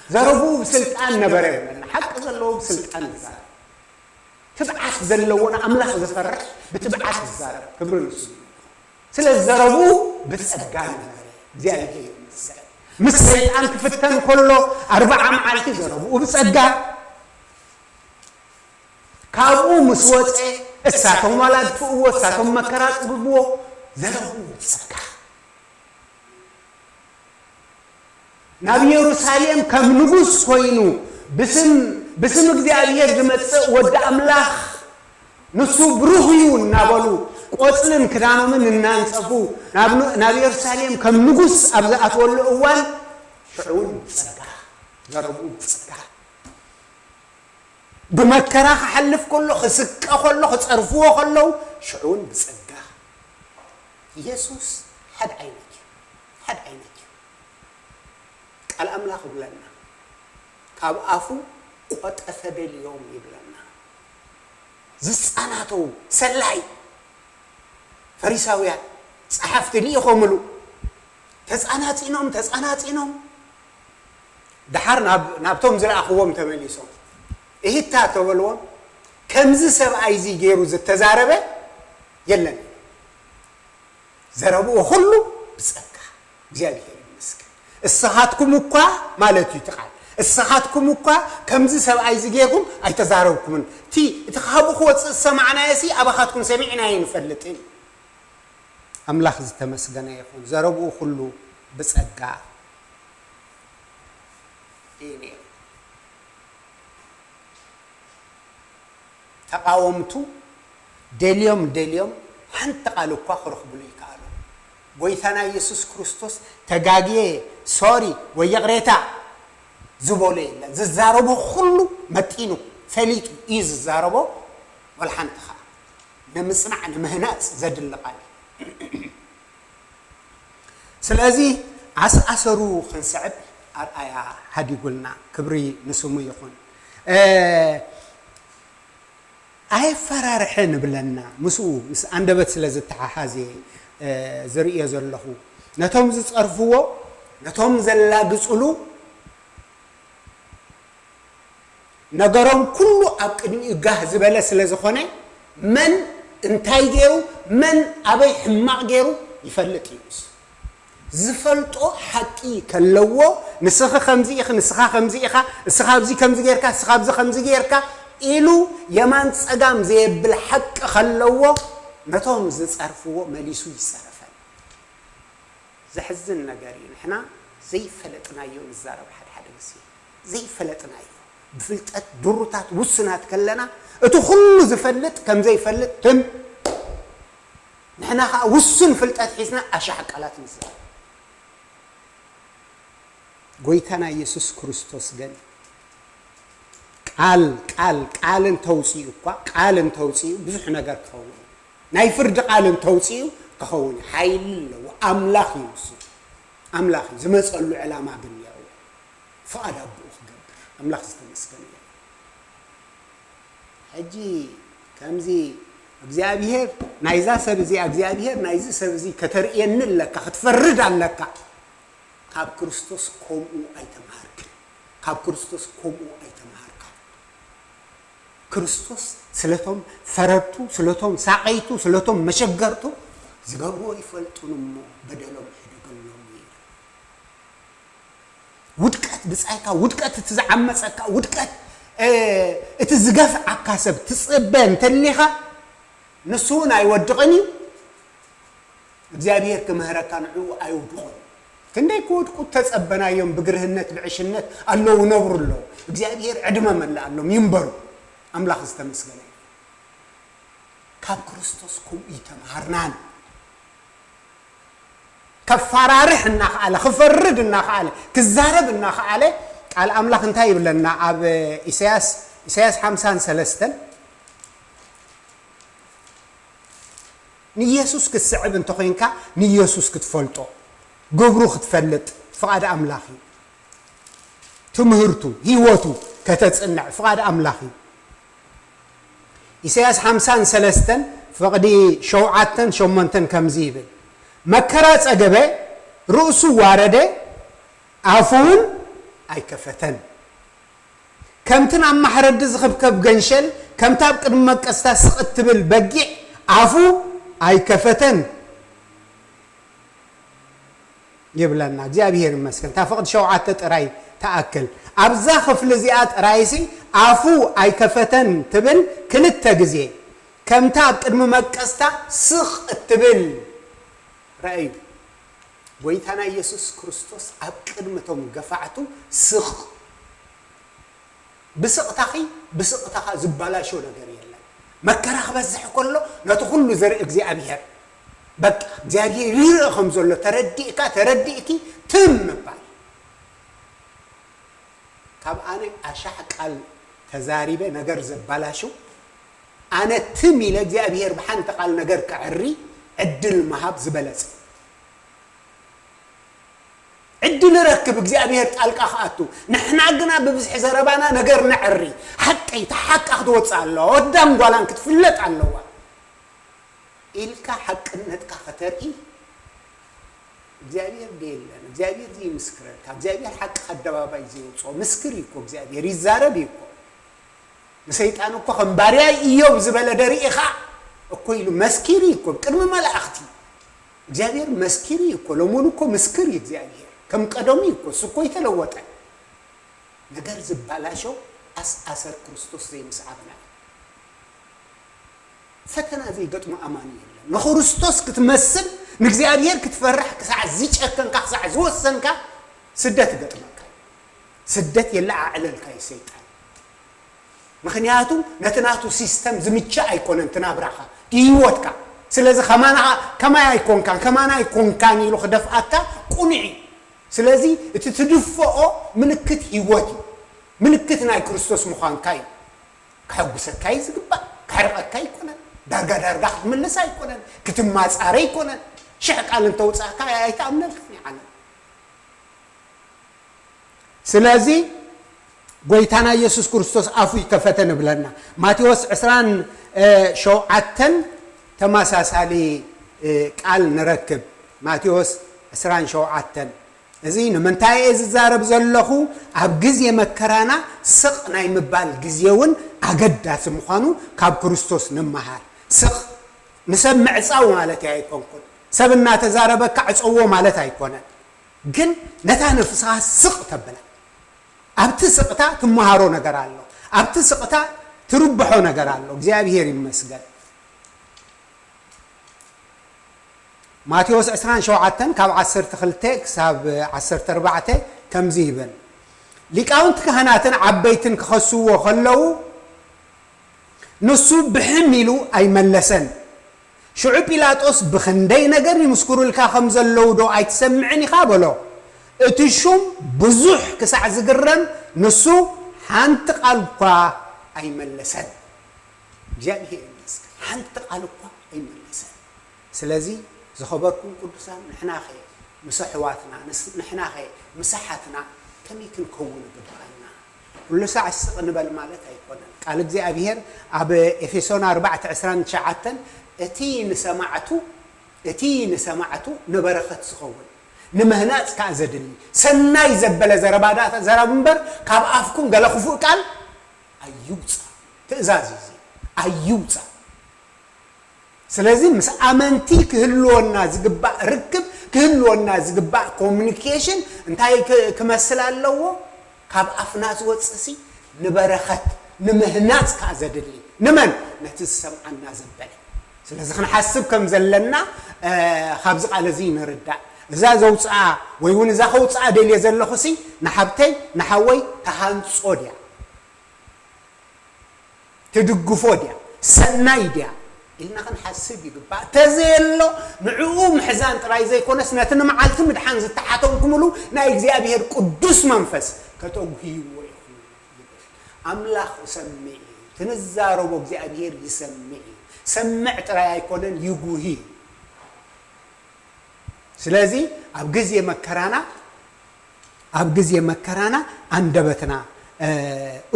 ዘረብኡ ብስልጣን ነበረ ይብለና። ሓቂ ዘለዎ ብስልጣን ይዛረብ። ትብዓት ዘለዎ ንኣምላኽ ዝፈርሕ ብትብዓት ይዛረብ። ክብሪ ንሱ። ስለ ዘረብኡ ብጸጋ ነበረ። እግዚኣብሔር ይመስገን። ምስ ሰይጣን ክፍተን ከሎ ኣርብዓ መዓልቲ ዘረብኡ ብጸጋ፣ ካብኡ ምስ ወጸ እሳቶም ዋላ ድፍእዎ፣ እሳቶም መከራ ጽግብዎ፣ ዘረብኡ ብጸጋ። ናብ የሩሳሌም ከም ንጉስ ኮይኑ ብስም፣ ብስም እግዚኣብሔር ዝመጽእ ወዲ ኣምላኽ ንሱ ብሩኽ እዩ እናበሉ ቆጽልን ክዳኖምን እናንጸፉ ናብ ን-፣ ናብ የሩሳሌም ከም ንጉስ ኣብ ዝኣትወሉ እዋን ሽዑ እውን ብጸጋ፣ ዘረብኡ ብጸጋ። ብመከራ ክሓልፍ ከሎ፣ ክስቀ ከሎ፣ ክጸርፍዎ ከለዉ ሽዑ እውን ብጸጋ። ኢየሱስ ሓደ ዓይነት እዩ። ሓደ ዓይነት እዩ። ቃል ኣምላኽ ይብለና። ካብ ኣፉ ቆጠፈ ደልዮም ይብለና። ዝጻናተው ሰላይ ፈሪሳውያን ጸሓፍቲ ልኢኾምሉ። ተጻናጺኖም፣ ተጻናጺኖም። ደሓር ናብ፣ ናብቶም ዝለኣኽዎም ተመሊሶም። እሂታ ተበልዎም። ከምዚ ሰብኣይ እዚ ገይሩ ዝተዛረበ የለን። ዘረብኡ ኩሉ ብጸጋ። እግዚኣብሔር ይመስገን። እስኻትኩም እኳ ማለት እዩ እቲ ቃል። እስኻትኩም እኳ ከምዚ ሰብኣይ እዚ ጌርኩም ኣይተዛረብኩምን። እቲ፣ እቲ ካብኡ ክወጽእ ዝሰማዕናዮ ሲ ኣባኻትኩም ሰሚዕናዮ ንፈልጥን። ኣምላኽ ዝተመስገነ ይኹን። ዘረብኡ ኩሉ ብጸጋ እዩ ነይሩ። ተቓወምቱ ደልዮም ደልዮም ሓንቲ ቃል እኳ ክረኽብሉ ይከኣሉ። ጎይታና ኢየሱስ ክርስቶስ ተጋግየ፣ ሶሪ፣ ወይ ይቕሬታ ዝበሎ የለን። ዝዛረቦ ኩሉ መጢኑ ፈሊጡ እዩ ዝዛረቦ። ወላ ሓንቲ ኸዓ ንምጽናዕ ንምህናጽ ዘድሊ ቃል እዩ። ስለዚ ኣስኣሰሩ ክንስዕብ ኣርኣያ ሃዲጉልና። ክብሪ ንስሙ ይኹን። ኣየፈራርሐ ንብለና ምስኡ ምስ ኣንደበት ስለ ዝተሓሓዘ ዝርእዮ ዘለኹ፣ ነቶም ዝጸርፍዎ፣ ነቶም ዘላግጽሉ፣ ነገሮም ኩሉ ኣብ ቅድሚኡ ጋህ ዝበለ ስለ ዝኾነ፣ መን እንታይ ገይሩ፣ መን ኣበይ ሕማቕ ገይሩ ይፈልጥ እዩ። ዝፈልጦ ሓቂ ከለዎ፣ ንስኺ ከምዚ ኢኺ፣ ንስኻ ከምዚ ኢኻ፣ እስኻ ኣብዚ ከምዚ ጌርካ፣ እስኻ ኣብዚ ከምዚ ጌርካ ኢሉ የማን ጸጋም ዘየብል ሓቂ ከለዎ፣ ነቶም ዝጸርፍዎ መሊሱ ይጸረፈን። ዘሕዝን ነገር እዩ። ንሕና ዘይፈለጥናዮ ንዛረብ ሓደ ሓደ ግዜ። ዘይፈለጥናዮ። ብፍልጠት ድሩታት ውሱናት ከለና፣ እቲ ኩሉ ዝፈልጥ ከም ዘይፈልጥ ትም። ንሕና ኸዓ ውሱን ፍልጠት ሒዝና ኣሻሕ ቃላት ንዛረብ። ጎይታና ኢየሱስ ክርስቶስ ግን ቃል፣ ቃል፣ ቃል እንተውፅኡ እኳ፣ ቃል እንተውፅኡ ብዙሕ ነገር ክኸውን እዩ። ናይ ፍርዲ ቃል እንተውፅኡ ክኸውን እዩ። ሓይሊ ኣለዎ። ኣምላኽ እዩ ንሱ። ኣምላኽ እዩ። ዝመፀሉ ዕላማ ግን ነይርዎ። ፍቓድ ኣቦኡ ክገብር። ኣምላኽ ዝተመስገነ ይኹን። ሕጂ ከምዚ እግዚኣብሄር ናይዛ ሰብ እዚኣ፣ እግዚኣብሄር ናይዚ ሰብ እዚ ከተርእየኒ ኣለካ፣ ክትፈርድ ኣለካ። ካብ ክርስቶስ ከምኡ ኣይተምሃርክን። ካብ ክርስቶስ ከምኡ ኣይተምሃርካን። ክርስቶስ ስለቶም ፈረድቱ፣ ስለቶም ሳቐይቱ፣ ስለቶም መሸገርቱ ዝገብርዎ ይፈልጡን እሞ በደሎም ሕደገሎም እዩ። ውድቀት ብጻይካ፣ ውድቀት እቲ ዝዓመጸካ፣ ውድቀት፣ እ፣ እቲ ዝገፍዓካ ሰብ ትጽበ እንተሊኻ፣ ንሱ እውን ኣይወድቕን እዩ። እግዚኣብሔር ክምህረካ ንዕኡ ኣየውድቖን። ክንደይ ክወድቁ እተጸበናዮም ብግርህነት፣ ብዕሽነት ኣለዉ፣ ይነብሩ ኣለዉ። እግዚኣብሔር ዕድመ መላኣሎም ይንበሩ። ኣምላኽ ዝተመስገነ እዩ። ካብ ክርስቶስ ከምኡ ይተምሃርናን። ከፋራርሕ እናኸኣለ፣ ክፈርድ እናኸኣለ፣ ክዛረብ እናኸኣለ፣ ቃል ኣምላኽ እንታይ ይብለና? ኣብ ኢሳያስ፣ ኢሳያስ ሓምሳን ሰለስተን፣ ንኢየሱስ ክትስዕብ እንተኾይንካ፣ ንኢየሱስ ክትፈልጦ፣ ግብሩ ክትፈልጥ ፍቓድ ኣምላኽ እዩ። ትምህርቱ፣ ህይወቱ ከተጽንዕ ፍቓድ ኣምላኽ እዩ። ኢሳያስ ሓምሳን ሰለስተን ፍቕዲ ሸውዓተን ሸሞንተን ከምዚ ይብል፣ መከራ ጸገበ፣ ርእሱ ዋረደ፣ ኣፉ እውን ኣይከፈተን። ከምቲ ናብ ማሕረዲ ዝኽብከብ ገንሸል፣ ከምቲ ኣብ ቅድሚ መቀስታ ስቕ እትብል በጊዕ ኣፉ ኣይከፈተን። ይብለና። እግዚኣብሔር ይመስገን። እታ ፍቕዲ ሸውዓተ ጥራይ ትኣክል። ኣብዛ ክፍሊ እዚኣ ጥራይሲ ኣፉ ኣይከፈተን ትብል ክልተ ግዜ። ከምታ ኣብ ቅድሚ መቀስታ ስቕ እትብል ረኣዩ። ጎይታና ኢየሱስ ክርስቶስ ኣብ ቅድሚ እቶም ገፋዕቱ ስቕ ብስቕታኺ፣ ብስቕታኻ ዝበላሾ ነገር የለን። መከራ ክበዝሕ ከሎ ነቲ ኩሉ ዘርኢ እግዚኣብሔር፣ በቃ እግዚኣብሔር ይርእ ከም ዘሎ ተረዲእካ፣ ተረዲእኪ ትም ምባል። ካብ ኣነ ኣሻሕ ቃል ተዛሪበ ነገር ዘባላሹ፣ ኣነ ትም ኢለ እግዚኣብሔር ብሓንቲ ቃል ነገር ከዕሪ ዕድል ምሃብ ዝበለጸ። ዕድል ረክብ እግዚኣብሔር ጣልቃ ክኣቱ። ንሕና ግና ብብዝሒ ዘረባና ነገር ነዕሪ። ሓቀይ፣ እታ ሓቃ ክትወፅእ ኣለዋ። ወዳን ጓላን ክትፍለጥ ኣለዋ። ኢልካ ሓቅነትካ ከተርኢ እግዚኣብሔር ዶ የለን? እግዚኣብሔር ዘይምስክረልካ፣ እግዚኣብሔር ሓቂ ኣደባባይ ዘየውፅኦ ምስክር እዩ እኮ እግዚኣብሔር፣ ይዛረብ እዩ እኮ። ንሰይጣን እኮ ከም ባርያይ ኢዮብ ዝበለ ደርኢ ኸዓ እኮ ኢሉ መስኪሩ እዩ እኮ ቅድሚ መላእኽቲ። እግዚኣብሔር መስኪሩ እዩ እኮ፣ ሎሙን እኮ ምስክር እዩ እግዚኣብሔር። ከም ቀደሙ እዩ እኮ፣ እሱ እኮ ይተለወጠ። ነገር ዝባላሾ ኣስ ኣሰር ክርስቶስ ዘይምስዓብና እዩ። ፈተና ዘይገጥሞ ኣማኒ የለን። ንክርስቶስ ክትመስል ንእግዚኣብሔር ክትፈርሕ ክሳዕ ዝጨከንካ ክሳዕ ዝወሰንካ ስደት ይገጥመካ እዩ። ስደት የለዓዕለልካ እዩ ሰይጣን። ምክንያቱ ነቲ ናቱ ሲስተም ዝምችእ ኣይኮነን ትናብራኻ ህይወትካ። ስለዚ ከማና ከማይ ኣይኮንካን ከማና ኣይኮንካን ኢሉ ክደፍኣካ ቁኑዕ እዩ። ስለዚ እቲ ትድፍኦ ምልክት ህይወት እዩ። ምልክት ናይ ክርስቶስ ምዃንካ እዩ። ከሐጉሰካ እዩ ዝግባእ፣ ከሕርቐካ ኣይኮነን። ዳርጋ ዳርጋ ክትምልስ ኣይኮነን፣ ክትማጻረ ኣይኮነን። ሽሕ ቃል እንተውጻእካ ኣይትኣምነልካን እዩ ዓለም። ስለዚ ጎይታና ኢየሱስ ክርስቶስ ኣፉ ይከፈተ ንብለና። ማቴዎስ ዕስራን ሸውዓተን ተመሳሳሊ ቃል ንረክብ። ማቴዎስ ዕስራን ሸውዓተን እዚ ንምንታይ እየ ዝዛረብ ዘለኹ? ኣብ ግዜ መከራና ስቕ ናይ ምባል ግዜ እውን ኣገዳሲ ምዃኑ ካብ ክርስቶስ ንመሃር። ስቕ ንሰብ ምዕጻው ማለት ኣይኮንኩን። ሰብ እናተዛረበካ ዕጸዎ ማለት ኣይኮነን። ግን ነታ ነፍስኻ ስቕ ተብላ። ኣብቲ ስቕታ ትመሃሮ ነገር ኣሎ። ኣብቲ ስቕታ ትርብሖ ነገር ኣሎ። እግዚኣብሔር ይመስገን። ማቴዎስ ዕስራን ሸውዓተን ካብ ዓሰርተ ክልተ ክሳብ ዓሰርተ ኣርባዕተ ከምዚ ይብል፣ ሊቃውንቲ ካህናትን ዓበይትን ክኸስዎ ከለዉ ንሱ ብሕም ኢሉ ኣይመለሰን። ሽዑ ጲላጦስ ብኽንደይ ነገር ይምስክሩልካ ከም ዘለዉ ዶ ኣይትሰምዕን ኢኻ በሎ። እቲ ሹም ብዙሕ ክሳዕ ዝግረም ንሱ ሓንቲ ቃል እኳ ኣይመለሰን። እግዚኣብሔር ይመስገን ሓንቲ ቃል እኳ ኣይመለሰን። ስለዚ ዝኸበርኩም ቅዱሳን ንሕናኸ ምስ ኣሕዋትና ንሕናኸ ምስ ኣሓትና ከመይ ክንከውን ይግብኣና? ኩሉ ሳዕ ስቕ ንበል ማለት ኣይኮነን። ቃል እግዚኣብሔር ኣብ ኤፌሶን ኣርባዕተ ዕስራን ትሽዓተን እቲ ንሰማዕቱ እቲ ንሰማዕቱ ንበረኸት ዝኸውን ንምህናፅ ከዓ ዘድሊ ሰናይ ዘበለ ዘረባ ዳ ተዘረቡ እምበር ካብ ኣፍኩም ገለ ክፉእ ቃል ኣይውፃእ። ትእዛዝ እዩ እዚ ኣይውፃእ። ስለዚ ምስ ኣመንቲ ክህልወና ዝግባእ ርክብ ክህልወና ዝግባእ ኮሚኒኬሽን እንታይ ክመስል ኣለዎ? ካብ ኣፍና ዝወፅእሲ ንበረኸት ንምህናፅ ከዓ ዘድሊ ንመን ነቲ ዝሰምዓና ዘበለ። ስለዚ ክንሓስብ ከም ዘለና ካብዚ ቃል እዚ ንርዳእ። እዛ ዘውፅኣ ወይ እውን እዛ ከውፅኣ ደልየ ዘለኹሲ ንሓብተይ ንሓወይ ተሃንፆ ድያ ትድግፎ ድያ ሰናይ ድያ ኢልና ክንሓስብ ይግባእ። ተዘየሎ ንዕኡ ምሕዛን ጥራይ ዘይኮነስ ነቲ ንመዓልቲ ምድሓን ዝተሓተምኩምሉ ናይ እግዚኣብሔር ቅዱስ መንፈስ ከተጉህይዎ ኢኹም ይብል። ኣምላኽ ይሰምዕ እዩ። ትንዛረቦ እግዚኣብሔር ይሰምዕ እዩ። ሰምዕ ጥራይ ኣይኮነን ይጉሂ እዩ። ስለዚ ኣብ ግዜ መከራና ኣብ ግዜ መከራና ኣንደበትና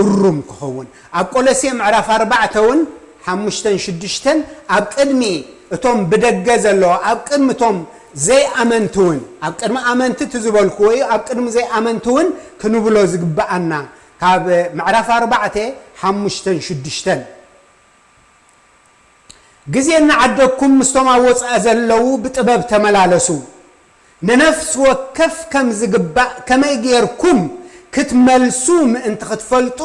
እሩም ክኸውን ኣብ ቆሎሴ ምዕራፍ ኣርባዕተ እውን ሓሙሽተን ሽዱሽተን ኣብ ቅድሚ እቶም ብደገ ዘለዎ ኣብ ቅድሚ እቶም ዘይኣመንቲ እውን ኣብ ቅድሚ ኣመንቲ እቲ ዝበልክዎ እዩ ኣብ ቅድሚ ዘይኣመንቲ እውን ክንብሎ ዝግብኣና ካብ ምዕራፍ ኣርባዕተ ሓሙሽተን ሽዱሽተን ግዜ እናዓደግኩም ምስቶም ኣብ ወፃኢ ዘለዉ ብጥበብ ተመላለሱ። ንነፍሲ ወከፍ ከም ዝግባእ ከመይ ጌርኩም ክትመልሱ ምእንቲ ክትፈልጡ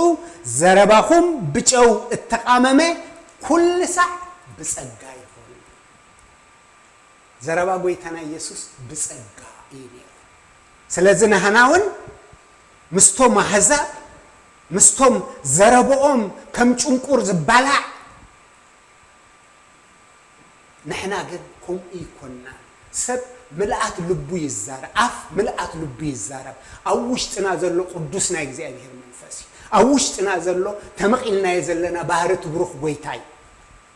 ዘረባኹም ብጨው እተቓመመ ኩሉ ሳዕ ብጸጋ ይኹን። ዘረባ ጎይታና ኢየሱስ ብጸጋ እዩ ነይሩ። ስለዚ ንሕና እውን ምስቶም ኣህዛብ ምስቶም ዘረብኦም ከም ጭንቁር ዝባላዕ ንሕና ግን ከምኡ ይኮንና። ሰብ ምልኣት ልቡ ይዛረብ፣ ኣፍ ምልኣት ልቡ ይዛረብ። ኣብ ውሽጥና ዘሎ ቅዱስ ናይ እግዚኣብሔር መንፈስ እዩ። ኣብ ውሽጥና ዘሎ ተመቒልናዮ ዘለና ባህሪ እቲ ብሩኽ ጎይታ እዩ።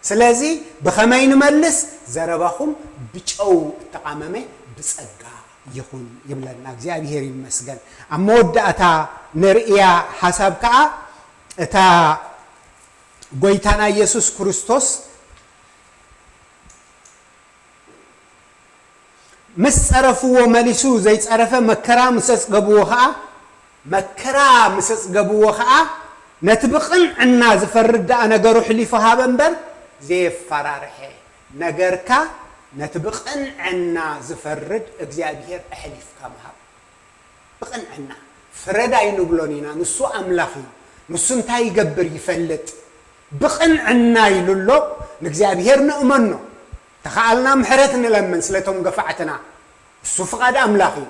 ስለዚ ብኸመይ ንመልስ? ዘረባኹም ብጨው እተቓመመ ብጸጋ ይኹን ይብለና። እግዚኣብሔር ይመስገን። ኣብ መወዳእታ ንርእያ ሓሳብ ከኣ እታ ጎይታና ኢየሱስ ክርስቶስ ምስ ጸረፍዎ መሊሱ ዘይጸረፈ፣ መከራ ምስ ኣጽገብዎ ኸኣ፣ መከራ ምስ ኣጽገብዎ ኸኣ፣ ነቲ ብቕንዕና ዝፈርድ ደኣ ነገሩ ሕሊፉ ሃበ እምበር፣ ዘየፈራርሐ ነገርካ ነቲ ብቕንዕና ዝፈርድ እግዚኣብሔር ኣሕሊፍካ ምሃብ። ብቕንዕና ፍረድ ኣይንብሎን ኢና። ንሱ ኣምላኽ እዩ። ንሱ እንታይ ይገብር ይፈልጥ። ብቕንዕና ኢሉ ኣሎ። ንእግዚኣብሔር ንእመኖ። ተኸኣልና ምሕረት ንለምን ስለቶም ገፋዕትና። እሱ ፍቓድ ኣምላኽ እዩ።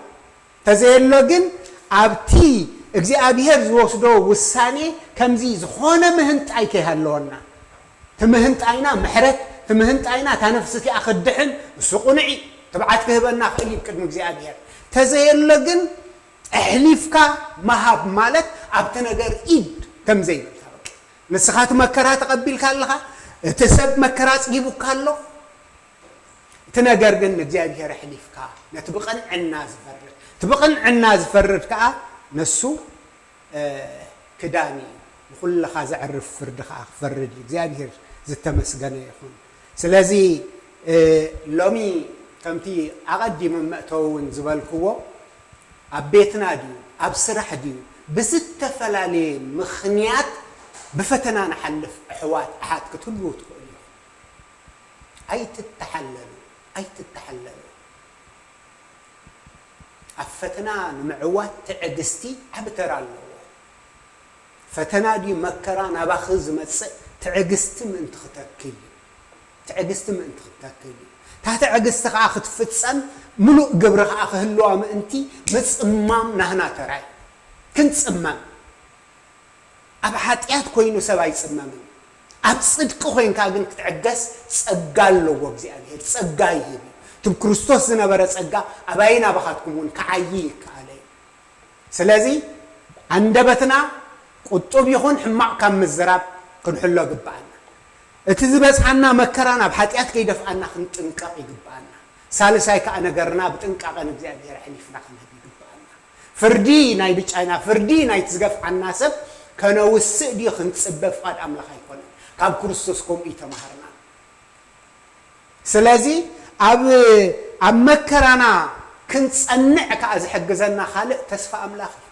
ተዘየሎ ግን ኣብቲ እግዚኣብሔር ዝወስዶ ውሳኔ ከምዚ ዝኾነ ምህንጣይ ከይሃለወና። ትምህንጣይና ምሕረት፣ ትምህንጣይና እታ ነፍሲ እቲኣ ክድሕን እሱ ቁኑዕ እዩ። ትብዓት ክህበና ክእል እዩ ቅድሚ እግዚኣብሔር። ተዘየሎ ግን ኣሕሊፍካ ምሃብ ማለት ኣብቲ ነገር ኢድ ከም ዘይብልካ በቃ። ንስኻ እቲ መከራ ተቐቢልካ ኣለኻ፣ እቲ ሰብ መከራ ኣጽጊቡካ ኣሎ። እቲ ነገር ግን ንእግዚኣብሔር ኣሕሊፍካ ነቲ ብቕንዕና ዝፈርድ፣ እቲ ብቕንዕና ዝፈርድ ከኣ ነሱ፣ እ፣ ክዳን እዩ። ንኹልኻ ዘዕርፍ ፍርዲ ከኣ ክፈርድ እዩ። እግዚኣብሔር ዝተመስገነ ይኹን። ስለዚ፣ እ፣ ሎሚ ከምቲ ኣቐዲመ መእተዊ እውን ዝበልክዎ፣ ኣብ ቤትና ድዩ፣ ኣብ ስራሕ ድዩ፣ ብዝተፈላለየ ምኽንያት ብፈተና ንሓልፍ ኣሕዋት ኣሓት ክትህልዉ ትኽእሉ ኢኹም። ኣይትተሓለሉ፣ ኣይትተሓለሉ። ኣብ ፈተና ንምዕዋት ትዕግስቲ ዓቢ ተራ ኣለዎ። ፈተና ድዩ መከራ ናባኺ ዝመጽእ፣ ትዕግስቲ ምእንቲ ክተክል እዩ። ትዕግስቲ ምእንቲ ክትተክል እዩ። እታ ትዕግስቲ ከኣ ክትፍጸም፣ ምሉእ ግብሪ ከኣ ክህልዋ ምእንቲ ምጽማም ናህና ተራ እዩ። ክንጽመም። ኣብ ሓጢኣት ኮይኑ ሰብ ኣይጽመምን። ኣብ ጽድቂ ኮይንካ ግን ክትዕገስ ጸጋ ኣለዎ እግዚኣብሔር። ጸጋ ይህብ እዩ። እቲ ብክርስቶስ ዝነበረ ጸጋ ኣባይን ኣባኻትኩም እውን ክዓዪ ይከኣል እዩ። ስለዚ ኣንደበትና ቁጡብ ይኹን ሕማቕ ካብ ምዝራብ ክንሕሎ ግብኣና። እቲ ዝበጽሓና መከራ ናብ ሓጢኣት ከይደፍኣና ክንጥንቀቕ ይግብኣና። ሳልሳይ ከኣ ነገርና ብጥንቃቐ ንእግዚኣብሔር ኣሕሊፍና ክንህብ ይግብኣና። ፍርዲ ናይ ብጫይና፣ ፍርዲ ናይቲ ዝገፍዓና ሰብ ከነውስእ ድዩ ክንጽበ ፍቓድ ኣምላኽ ኣይኮነን። ካብ ክርስቶስ ከምኡ እዩ ተማሃርና። ስለዚ ኣብ፣ ኣብ መከራና ክንጸንዕ ከኣ ዝሕግዘና ካልእ ተስፋ ኣምላኽ እዩ።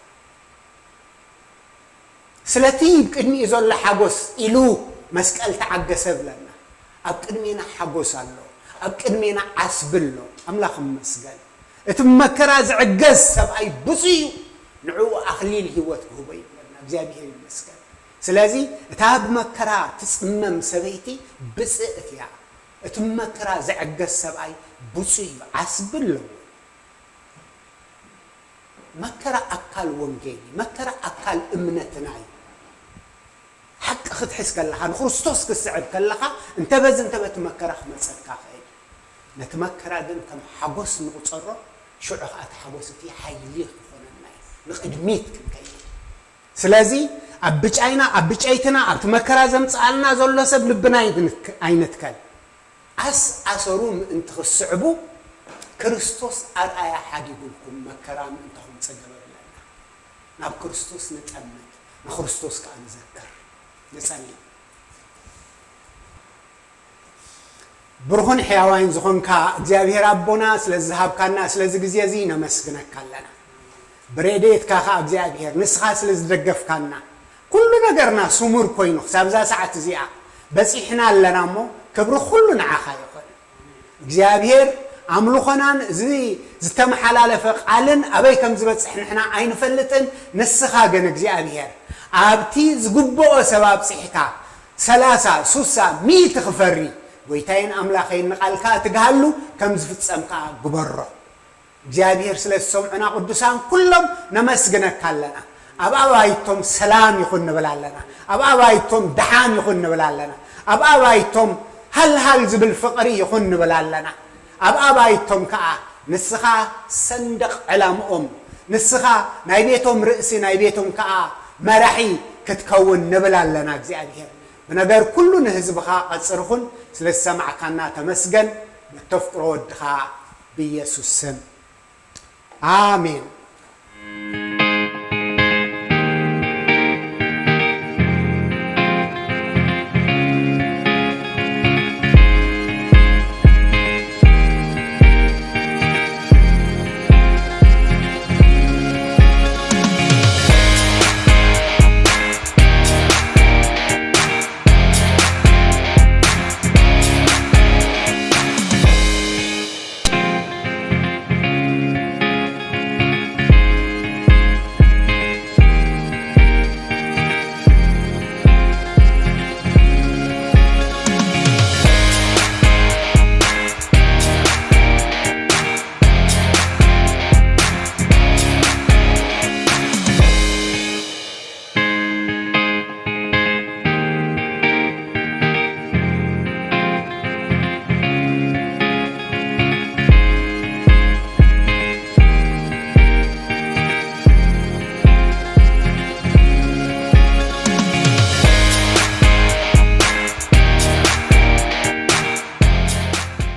ስለቲ ቅድሚኡ ዘሎ ሓጎስ ኢሉ መስቀል ተዓገሰ ብለና። ኣብ ቅድሜና ሓጎስ ኣሎ፣ ኣብ ቅድሜና ዓስቢ ኣሎ። ኣምላኽ ይመስገን። እቲ መከራ ዝዕገስ ሰብኣይ ብፁዕ እዩ፣ ንዕኡ ኣኽሊል ህይወት ክህቦ ይብለና። እግዚኣብሔር ይመስገን። ስለዚ እታ ብመከራ ትጽመም ሰበይቲ ብጽእት እያ። እቲ መከራ ዘዕገስ ሰብኣይ ብፁዕ እዩ፣ ዓስቢ ኣለዎ። መከራ ኣካል ወንጌል እዩ። መከራ ኣካል እምነትና እዩ። ሓቂ ክትሕዝ ከለኻ፣ ንክርስቶስ ክትስዕብ ከለኻ፣ እንተ በዚ እንተ በቲ መከራ ክመጸካ ይኽእል። ነቲ መከራ ግን ከም ሓጎስ ንቑጸሮ፣ ሽዑ ኸኣ እቲ ሓጎስ እቲ ሓይሊ ክኾነና እዩ። ንቕድሚት ክንከይድ። ስለዚ ኣብ ብጫይና፣ ኣብ ብጨይትና፣ ኣብቲ መከራ ዘምጽኣልና ዘሎ ሰብ ልብና ኣይንክ-፣ ኣይንትከል። ኣስ ኣሰሩ ምእንቲ ክስዕቡ ክርስቶስ ኣርኣያ ሓዲጉልኩም መከራ ምእንቲ ከምጸ ገበሩለና። ናብ ክርስቶስ ንጠምት፣ ንክርስቶስ ከኣ ንዘክር። ንጸሊ። ብሩኽን ሕያዋይን ዝኾንካ እግዚኣብሔር ኣቦና፣ ስለዚ ዝሃብካና፣ ስለዚ ግዜ እዚ ነመስግነካ ኣለና። ብረድኤትካ ኸኣ እግዚኣብሔር፣ ንስኻ ስለ ዝደገፍካና፣ ኩሉ ነገርና ስሙር ኮይኑ፣ ክሳብ እዛ ሰዓት እዚኣ በጺሕና ኣለና እሞ፣ ክብሪ ኩሉ ንዓኻ ይኹን። እግዚኣብሔር፣ ኣምልኾናን እዚ ዝተመሓላለፈ ቃልን ኣበይ ከም ዝበጽሕ ንሕና ኣይንፈልጥን። ንስኻ ግን እግዚኣብሔር፣ ኣብቲ ዝግብኦ ሰብ ኣብጺሕካ፣ ሰላሳ፣ ሱሳ፣ ሚእቲ ክፈሪ፣ ጎይታይን ኣምላኸይን ንቓልካ ትግሃሉ ከም ዝፍጸም ከኣ ግበሮ። እግዚኣብሔር ስለ ዝሰምዑና ቅዱሳን ኩሎም ነመስግነካ ኣለና። ኣብ ኣባይቶም ሰላም ይኹን ንብል ኣለና። ኣብ ኣባይቶም ደሓን ይኹን ንብል ኣለና። ኣብ ኣባይቶም ሃልሃል ዝብል ፍቕሪ ይኹን ንብል ኣለና። ኣብ ኣባይቶም ከኣ ንስኻ ሰንደቕ ዕላምኦም፣ ንስኻ ናይ ቤቶም ርእሲ፣ ናይ ቤቶም ከኣ መራሒ ክትከውን ንብል ኣለና። እግዚኣብሔር ብነገር ኩሉ ንህዝብኻ ቀጽር ኹን። ስለ ዝሰማዕካና ተመስገን። ብተፍቅሮ ወድኻ ብኢየሱስ ስም። ኣሜን።